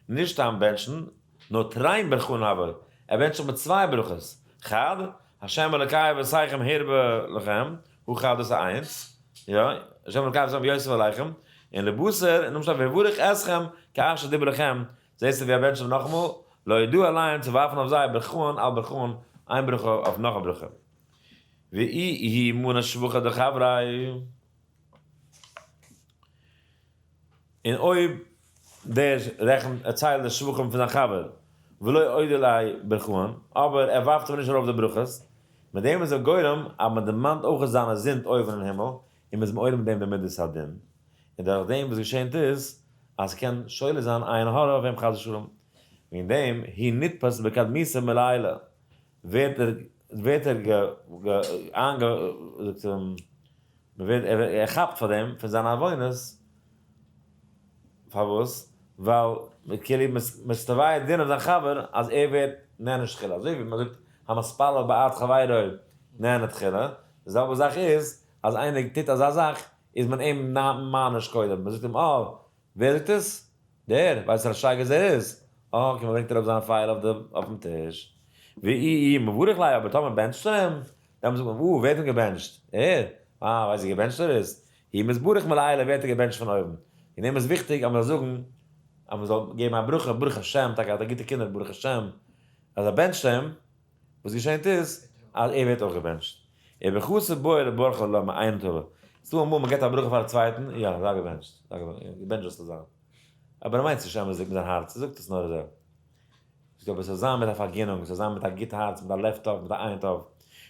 נישט סתם בענטשן, נאר תרין ברכאן הוה, ער בענטשט זיך מיט צוויי ברכות, חד, השם אלוקי אבותיכם הרבה לכם, הוא חד דאס איז איינס, יא, השם אלוקי אבותיכם יוסף עליכם, און לבשר, און נאכדעם שטייט ויברך אתכם כאשר דיבר לכם, זעסטו ווי ער בענטשט זיך נאכאמאל, לאודועי עליהם צו ווארפן אויף זיי ברכאן על ברכאן, איין ברכה אויף נאך א ברכה. ואי היא מנה שבחא דחבריה. און אויב דער רעכנט ער ציילט די שבחים פון זיין חבר ולא אודי ליה ברכאן, אבער ער ווארפט אים נישט ארויף די ברכות, מיט דעם איז ער גורם אז מען דערמאנט אויך זיינע זינד אויבן אין הימל, און מען איז מעורר מיט דעם די מדת הדין, און דורך דעם וואס געשענט איז אז ס'קען שולט זיין עין הרע אויף אים חס ושלום, וועגן דעם הוא נתפס בקדמותא מלעילא, ווערט ער ווערט ער גע איינגע מ'ווערט ער כאפט פאר דעם פון זיינע עוונות, פארוואס? ווייל כאילו מ'איז תובע דין אויף זיין חבר אז ער ווערט נענש תחילה, אזוי ווי מ'זאגט המתפלל בעד חברו נענה תחילה, די זעלבע זאך איז אז איינער טוט אזא זאך איז מען אים מעניש קודם, מ'זאגט אים אה, ווער זאגט עס? דער, ווייסט וואס א שייגעץ דער איז? אה, okay, מ'ברענגט אראפ זיין file אויפן טיש. ואי אי מברך ליה, אבער טאמער בענטשט ער אים, דעמאלטס זאגט מען, וואו, ווער האט אים געבענטשט? ער? אה, ווייסט ווי געבענטשט ער איז? הוא מתברך מלעילא ווערט ער געבענטשט פון אויבן. וועגן דעם איז וויכטיג אז מ'זאל זאגן, אז מ'זאל געבן א ברכה, ברוך השם, טאקע האט ער גוטע קינדער, ברוך השם, אז ער בענטשט אים, וואס געשענט איז, אז ער ווערט אויך געבענטשט. ובחסד בעי לברכא ליה מעינא טבא. ס'דא אמאל מ'געבט א ברכה פאר א צווייטן, יא, זיי געבענטשט, זיי געבענטשט זאלסטו זיין. אבער ער מיינט עס נישט אמת'דיג מיט זיין הארץ, ער זאגט עס נאר אזוי. זאגט אבער ס'זאל זיין מיט א פארגינונג, ס'זאל זיין מיט א גוט הארץ, מיט א לב טוב, מיט א עין טוב.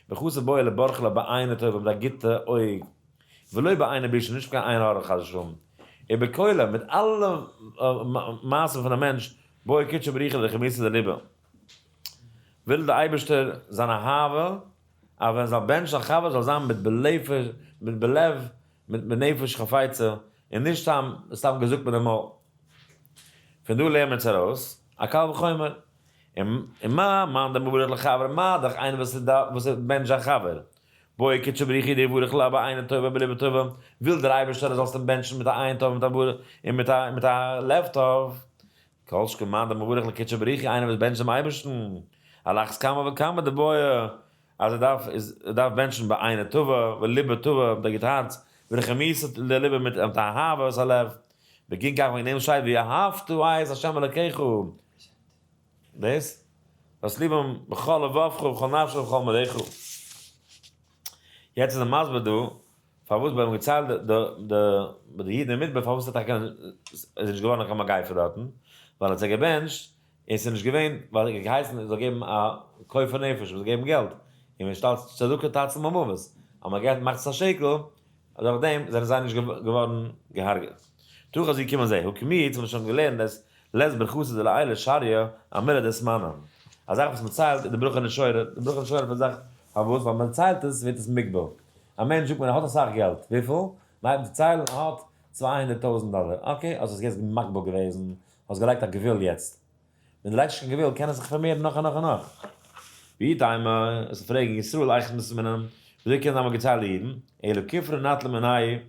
בחסד בעי לברכא ליה בעינא טבא, מיט א גוטע אויג. ולא בעינא בישא, נישט מיט קיין עין הרע חס ושלום. ובכולא, מיט אלע מעשים פון א מענטש, בעי קודשא בריך הוא לרחימותא דליבא. וויל דער אייבערשטער זיין אהבה, אז ווען זאל בענטשן א חבר זאל זיין מיט בלב, מיט בלב, מיט בנפש חפיצה, און נישט סתם סתם געזאגט מיט די מויל. פון דא לערנען אונז ארויס א קל וחומר. און מה מאן דמברך לחבריה, מה דאך איינער וואס איז וואס בענטשט זיין חבר. בעי קודשא בריך הוא דיברך ליה בעינא טבא ובלבא טבא, וויל דער אייבערשטער אז זאלסט אים בענטשן מיט א עין טוב מיט א ברוך און מיט א מיט א לב טוב, כל שכן מאן דמברך לקודשא בריך הוא איינער וואס בענטשט דעם אייבערשטן, על אחת כמה וכמה דבעי אז ער דארף איז ער דארף בענטשן בעינא טבא ולבא טבא מיט א גוט הארץ, ורחימותא דליבא מיט אהבת הלב, בגין כך וועגן דעם שטייט ואהבת את ה' אלקיך. דאס זאלסט ליב האבן בכל לבבך ובכל נפשך ובכל מאודך. יעצט איז ער מסביר דא פארוואס ביים געציילט די די ביי די אידן אין מדבר פארוואס האט טאקע איז נישט געווארן קיין מגיפה דארטן, ווייל ער האט זיי געבענטשט און ס'איז נישט געווען ווייל ער האט געהייסן ער זאל געבן א כופר נפש מ'זאל געבן געלט, און ווען שטייט צדקה תציל ממוות, אז מ'געבט מאכט עס א שקל, דורך דעם זענען זיי נישט געווארן געהארגעט. תא חזי קום און זע, הא כמיץ האט מען שוין געלערנט דאס לית ברכתא דלעילא שריא אמילה דאתמנא. א זאך וואס מען ציילט איז די ברכה נישט שורה, די ברכה נישט שורה פון זאך, פארוואס? ווייל מען ציילט עס ווערט עס מוגבל. א מענטש זאגט מען ער האט אסאך געלט, וויפיל? מען הייבט אן צו ציילן ער האט 200,000 דאלער, okay האסט עס יעצט מגביל געוועזן, האסט געלייגט א גבול יעצט. ווען דו לייגסט נישט קיין גבול קען עס זיך פארמערן נאך און נאך און נאך. ואי תימא, עס פרעגן ישראל היכי מתמנן, וויאזוי קען זיין מ'האט געציילט די אידן, אלא כופרא נטלו מינייהו,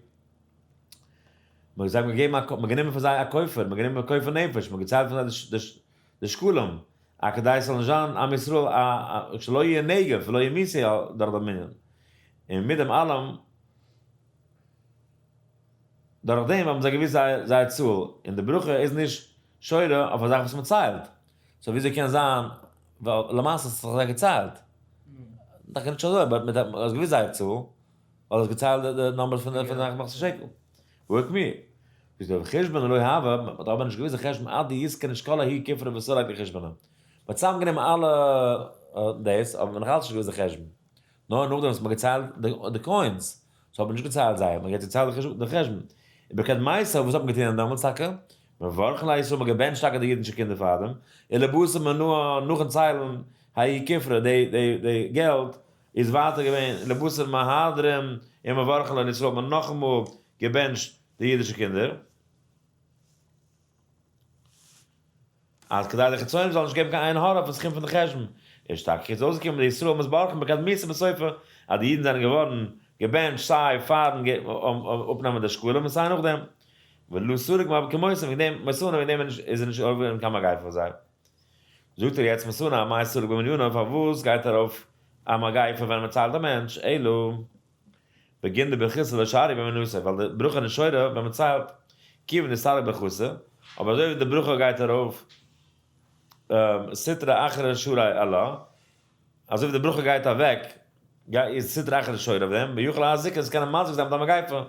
מ'האט זיי געגעבן א, מ'האט גענומען פון זיי א כופר, מ'האט גענומען כופר נפש, מ'האט געציילט פון זיי די שקלים, א כדי עס זאל נישט זיין עם ישראל א שלא יהיה נגף ולא ימותו דורך די מנין, און מיט דעם אלעם, דורך דעם האבן זיי געוואוסט זייער צאל, און די ברכה איז נישט שורה אויף א זאך וואס מען ציילט, so וויאזוי קען זיין, ווייל למעשה האט זיך זיי געציילט, טאקע נישט אזוי, but מען האט געוואוסט זייער צאל, ווייל האסט געציילט די numbers פון די מחצית שקל. והא מי? איז דער חשבון לא הוה, מען האט אבער נישט געוואוסט די חשבון עד דיתקן שקלא ההוא כופרא וסליק לחושבנא. מען האט צוזאמגענומען אלע דאס, אבער מען האט נאכאלץ נישט געוואוסט די חשבון. נאר נאכדעם וואס מען האט געציילט די coins, so האט מען נישט געציילט זיי, מען האט געציילט די חשבון. ובקדמיתא, וואס האט מען געטון דעמאלטס טאקע? מברכין להו ישראל, מען האט געבענטשט טאקע די אידישע קינדער פארדעם, ולבתר מנאי, נאכן ציילן ההוא כופרא, די געלט איז ווייטער געווען, ולבתר מהדרין און מברכין להו ישראל, האט מען נאכאמאל געבענטשט די אידישע קינדער. אז כדי די חיצונים זאלן נישט געבן קיין עין הרע אויפן סכום פון די חשבון, איז שטארק יעצט אויסגעקומען די ישראל מתברכין בקדמיתא בסופא, אז די אידן זענען געווארן געבענטשט סיי פארן אפנעמען די שקלים און סיי נאכדעם. ולא סליק כמותו, וועגן דעם מתנה וועגן דעם איז ער נישט עובר אין קיין מגיפה פאר זיי. זאגט ער יעצט מתנה אמאי סליק במניינא פארוואס גייט ארויף א מגיפה ווען מען ציילט א מענטש, אלא בגין דברכתא לא שריא במנינתיה, ווייל די ברכה איז נישט שורה ווען מען ציילט, כיוון דסליק ברכתא, אבער אזוי ווי די ברכה גייט ארויף סטרא אחרא שרי עלה, אזוי ווי די ברכה גייט אוועק, איז סטרא אחרא שורה אויף דעם, ויכול להזיק עס קען מזיק זיין מיט א מגיפה,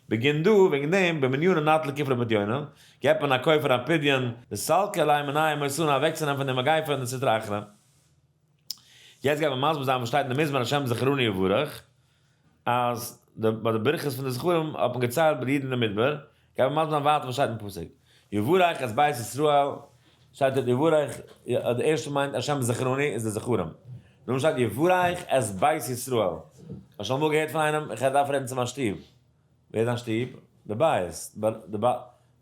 בגין דא, וועגן דעם, במניינא נטלו כופרא פדיונא, געבט מען א כופר א פדיון, דסלקי עליה מיניה מותנא אוועקצונעמען פון די מגיפה און די סטרא אחרא. יעצט גייט מען מסביר זיין וואס שטייט אין די מזמור השם זכרוני יבורך, אז די ביי די ברכות פון די זכרים האט מען געציילט ביי די אידן אין די מדבר, גייט מען מסביר זיין ווייטער וואס שטייט אין פסוק, יברך את בית ישראל, שטייט דארט יברך, די ערשטע מיינט השם זכרוני איז די זכרים, נאכדעם שטייט יברך את בית ישראל, האסט שוין אמאל געהערט פון איינעם איך דארף רעדן צו מיין שטוב, ווער איז דיין שטוב? די בית,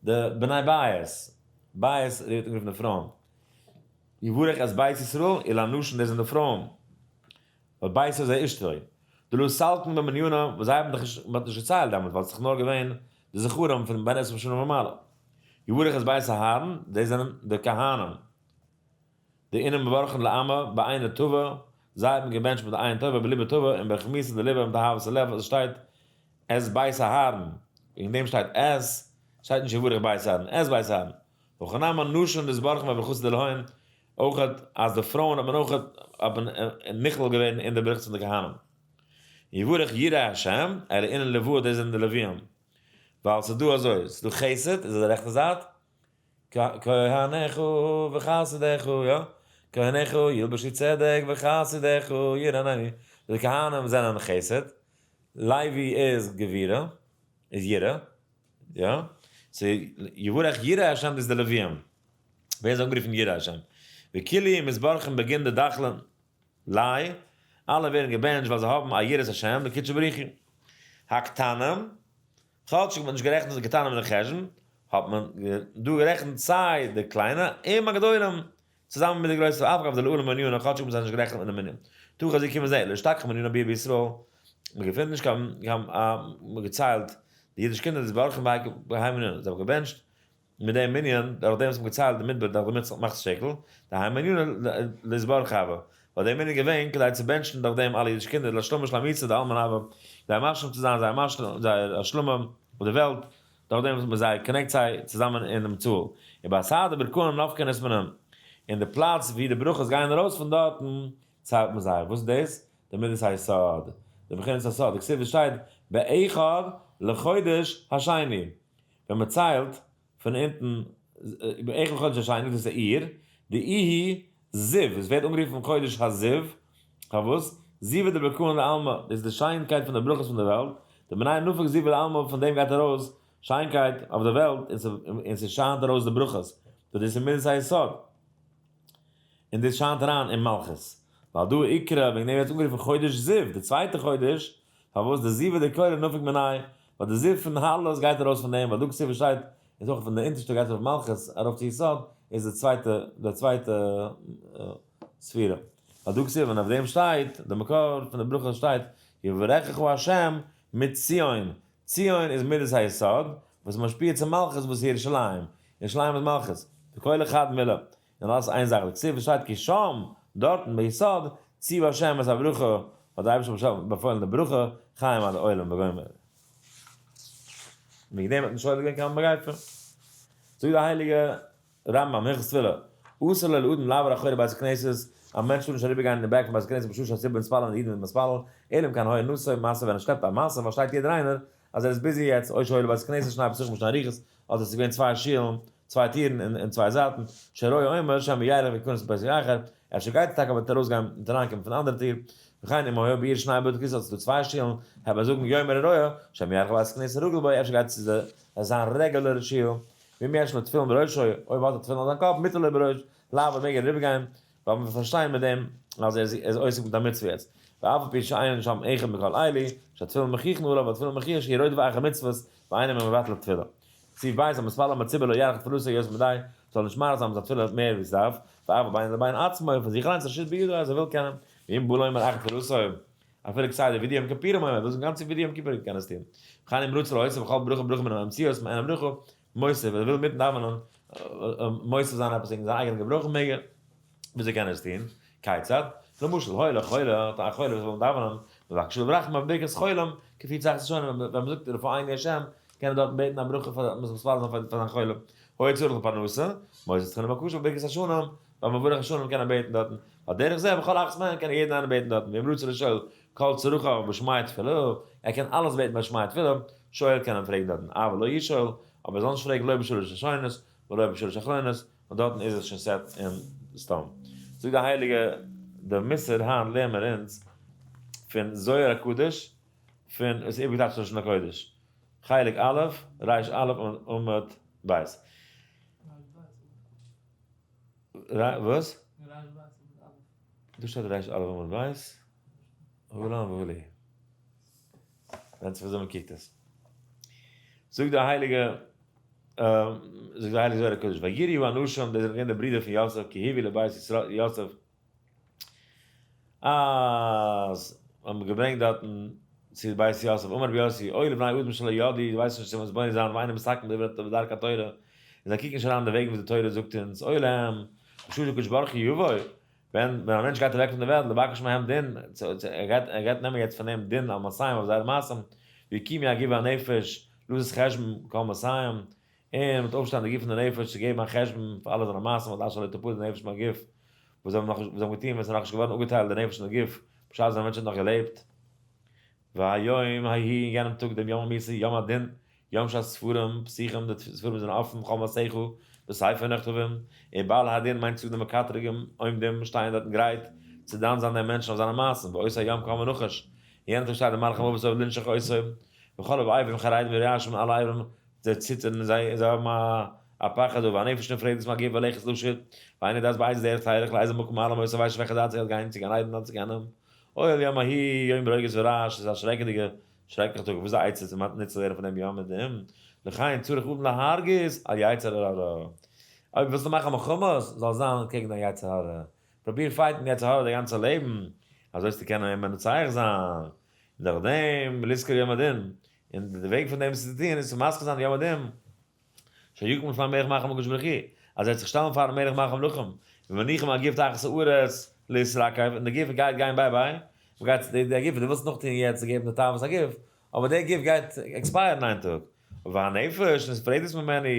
די בני בית, בית ווערט אנגערופן די פרויען. יברך את בית ישראל אלו הנשים דאס זענען די פרויען, ווייל בית איז א אשתו, דלא סלקן במניינא וואס זיי האבן דאך נישט, מען האט נישט געציילט דעמאלט ווייל עס איז דאך נאר געווען די זכרים פון בן עשרים שנה ומעלה. יברך את בית אהרן דאס זענען די כהנים, דאינון מברכין לעמא בעינא טבא, זיי האבן געבענטשט מיט די עין טובה בליבא טבא און ברחימותא דליבא מיט אהבת הלב, עס שטייט את בית אהרן, וועגן דעם שטייט את, שטייט נישט יברך בית אהרן, את בית אהרן. הכא נמי נשים דאתברכן בברכתא דלהון, אויך אז די פרויען האט מען אויך האט מען נכלל געווען אין די ברכות פון די כהנים. יברך יראי השם, אלו אינון לויי דאס זענען די לוויים. ווייל ס'איז דא אזוי, ס'איז דא חסד איז אויף די רעכטע זייט, כהניך וחסידיך, יא, כהניך ילבשו צדק וחסידיך ירננו, די כהנים זענען חסד, לוי איז גבורה, איז יראה. יא? so יברך יראי השם דאס איז די לוויים. ווער איז אנגערופן יראי השם? וכולהו מתברכין בגין דדחלין ליה, אלע ווערן געבענטשט ווייל זיי האבן א יראת השם לקודשא בריך הוא. הקטנים, כאטשיג מ'האט נישט גערעכנט די קטנים אין די חשבון, האט מען דא גערעכנט סיי די קליינע און הגדולים, צוזאמען מיט די גרויסע אף על גב דלא עלו במנינא כאטשיג מ'האט זיי נישט גערעכנט אין די מנין. תא חזי קום און זע, לא אשתכח מנינא ביאה בישראל. מען געפינט נישט קיין קיין א געציילט די אידישע קינדער איז ברוך בהאי מנין, זיי האבן געבענטשט מיט דעם מנין, דורך דעם וואס מ'האט געציילט די מדבר דורך די מחצית שקל, דהאי מנין להתברך הוה, ווייל דער מנין איז געווען כדי צו בענטשן דורך דעם אלע אידישע קינדער להשלמה שלימותא דעלמא הוה, כדי משלים צו זיין זייער משלים זייער השלמה אויף די וועלט, דורך דעם וואס מען זיי connect זיי צוזאמען אינעם צאל. ובאתר דברכאן נפקין אתמנן, אין די פלאץ ווי די ברכות גייען ארויס פון דארטן ציילט מען זיי. וואס איז דאס? די מידת היסוד, די בחינת הסוד, דכתיב וואס שטייט באחד לחודש השני, ווען מען ציילט פון אונטן, באחד לחודש השני, דאס איז אייר, דאיהו זיו, עס ווערט אנגערופן חודש הזיו, פארוואס? זיוא דברכאן לעלמא, דאס איז די שיינקייט פון די ברכות פון די וועלט, דמיניה נפיק זיוא לעלמא, פון דעם גייט ארויס שיינקייט אויף די וועלט, און ס'שיינט ארויס די ברכות, דאס איז מידת היסוד. און דאס שיינט אריין אין מלכות. ועל דא אקרי, וועגן דעם ווערט אנגערופן חודש זיו, די צווייטע חודש, פארוואס די זיוא דכולא נפיק מיניה, ווייל די זיו פון אלעס גייט ארויס פון דעם, ווייל דא כתיב שטייט, איז אויך פון די אונטערשטע גייט ארויף מלכות ארויף צו יסוד, איז די צווייטע, די צווייטע ספירה. ועל דא כתיב, און אויף דעם שטייט, די מקור פון די ברכה שטייט, יברכך ה' מציון, ציון איז מידת היסוד, וואס משפיע צו מלכות וואס איז ירושלים, ירושלים איז מלכות, וכולא חד מילה, און אלעס איין זאך, דכתיב וואס שטייט כי שם, דארטן ביסוד, ציוה השם את הברכה, האט דער אייבערשטער באפוילן די ברכה, חיים עד עולם וגומר. וועגן דעם האט מען שולל געווען קיין מגיפה. זאגט דער הייליגער רמב ם, הלכות תפילה, אסור לו לאדם לעבור אחורי בית הכנסת, א מענטש טאר נישט אריבערגיין אין די back פון בית הכנסת בשעה שהציבור מתפלל און די אידן זענען מתפלל, אלא אם כן היה נושא משא ווען ער שלעפט א משא פארשטייט יעדער איינער אז ער איז busy יעצט, או שהיו לבית הכנסת שני פתחים ושני רוחות, אדער עס איז געווען צוויי שילן, צוויי טירן אין צוויי זייטן, שהרואה אומר שמא ילך ויכנס מפתח אחר, אפשר גייט ער טאקע אבער ארויסגיין און אריינקומען פון די אנדערע טיר, וכן אם היו בעיר שני בתי כניסות אז עס איז דא צוויי שילן, הוי זאגן יאמר הרואה, שמא ילך לבית כנסת הרגיל בו, אפשר גייט צו די זיין רעגולערע שיל, ואם יש לו תפילין בראשו, אויב האט ער תפילין אויף זיין קאפ, מותר לו בראש, לעבור מעג ער אריבערגיין, ווייל מיר פארשטייען מיט דעם אז ער איז עוסק מיט א מצוה יעצט, ואף על פי שאין שם אחד מכל אלו, שהתפילין מוכיחין עליו והתפילין מוכיח שהוא רודף אחר מצוות ואינו מבטל התפילה. סעיף ב', המתפלל עם הציבור לא יאריך תפילתו יותר מדי, זאל נישט מאריך זיין מיט זיין תפילה מער ווי ס'דארף, ואף בינו לבין עצמו, פון זיך אליינס רשות בידו אז ער וויל קענען, ואם בא לומר אחר תפילתו, אפילו כסדר וידוי יום כיפורים אומר, וויל זאגן גאנצע וידוי יום כיפור קען עס טון. וכן אם רצה להוסיף בכל ברכה וברכה מן המציאות מעין הברכה, מוסיף, ער וויל מיטן דאווענען מוסיף זיין עפעס וועגן זיין אייגענע געברויכן מעג ער, וויאזוי קען ער עס טון? כיצד? למשל, היה לו חולה, האט א חולה וואס וויל דאווענען, מבקש עליו רחמים אויף ברכת חולים, כפי צרכי שונים, ווען מען זאגט רפאנו השם, קען ער דארטן בעטן א ברכה פאר מען זאל מתפלל זיין פאר זיין חולה. היה צריך לפרנסה, מוסיף תחינה בקשה בברכת השנים, ביי מברך השנים קען ער בעטן דארטן, ועל דרך זה בכל אחת מהן קען יעדן איינער בעטן דארטן, ואם רצה לשאול כל צרכיו בשמע תפילה, ער קען אלעס בעטן ביי שמע תפילה, שואל קען ער פרעגן דארטן, אבל לא ישאל, אבער ער זאל נישט פרעגן לא בשלש ראשונות ולא בשלש אחרונות, ווייל דארטן איז עס שוין set in stone. זאגט די הייליגע די מוסר היינט לערן מיר אונז פון זוהר הקדוש פון וואס איז איבערגעטייטשט לשון הקודש, חלק א', ריש א' עמוד ב'. וואס? דא שטייט ריש א' עמוד ב', הלן והלי. ווענדט זיך וויאזוי מען קוקט עס. זאגט די הייליגע זאגט די הייליגע זוהר הקדוש ויראו האנשים דאס זענען געווען די ברידער פון יוסף כי הביאו לבית יוסף אז האבן געברענגט דארטן צו בית יוסף אמר רבי יוסי אוי לבני אדם שלא ידעו זיי ווייסן נישט צו מתבונן זיין ואינם מסתכלים בדרכי התורה און זיי קוקן נישט אריין אין די וועגן וואס די תורה זאגט אונז אוי להם בשעה שהקדוש ברוך הוא יבוא ווען ווען א מענטש גייט אוועק פון די וועלט, לבקש מהם דין, ער גייט ער גייט נעמען יעצט פון אים דין על מעשיהם אויף זייערע מעשים, ויקומו הגוף והנפש, לתת חשבון כל מעשיהם, און מ'וועט אויפשטיין די גוף און די נפש צו געבן א חשבון פאר אלע זיינע מעשים, עד אשר לא תפרד הנפש מהגוף, וואס זיי האבן נאך וואס זיי האבן געטון ווען ס'איז נאכנישט געווארן אפגעטיילט די נפש און די גוף, בשעת ווען א מענטש האט נאך געלעבט. והיום ההוא, אין יענעם טאג דעם יום המיתה, יום הדין, יום שהספרים פתוחים, די ספרים זענען אפן, כל מעשיך בספר נכתבים, און בעלי הדין מיינט צו די מקטרגים עומדים שטייען דארטן גרייט צו דן זיין דעם מענטשן אויף זיינע מעשים, ואותו היום קם הנחש, אין יענעם טאג שטייט דער מלאך המוות אויף לנשוך אותו, וכל האיברים חרדים ורועשים אלע איברים זיי ציטערן און זיי זיי האבן א פחד דא, והנפש נפרדת מהגוף והולכת לשוב, ואינה יודעת באיזה דרך תלך לאיזה מקום מעלים אותה ווייסט נישט וועלכע זייט זי גייט גיין צו גן עדן אדער צו גיהנום, אוי ליום ההוא יום רוגז ורעש, ס'איז א שרעקעדיגע שרעקליכע טאג, וואס איז די עצה צו ניצול ווערן פון דעם יום הדין? לכן צריך אדם להרגיז על יצר הרע. אויב ווילסטו מאכן מלחמות, זאל זיין קעגן דיין יצר הרע. פרוביר fight ן יצר הרע די גאנצע לעבן, אזוי וועסטו קענען אים מנצח זיין. נאכדעם לזכור יום הדין, און די וועג פון דעם עס צו טון איז צו מזכיר זיין יום הדין, שיקום לפני מלך מלכי המלכים ברוך הוא, אז ער וועט זיך שטעלן פארן מלך מלכי המלכים, ומניחם הגוף תחת הארץ להתרקב, און די גוף גייט גיין bye bye, מ'גייט, די גוף, דו ווילסט נאכטון יעצט צו געבן די תאוות הגוף, אבער די גוף גייט expire ן איין טאג, והנפש נפרדת ממנו,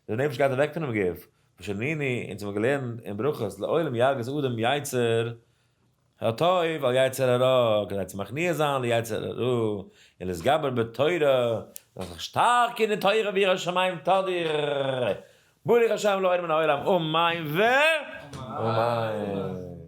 די נפש גייט אוועק פונעם גוף, ושנינו, אונז האבן געלערנט אין ברכות, לעולם ירגיז אדם יצר הטוב על יצר הרע, כדי צו מכניע זיין ליצר הרע, און להתגבר בתורה, זאל זיך שטארקן אין תורה ויראת שמים תדיר, ברוך השם לעולם מן העולם, אמן ו. אמן.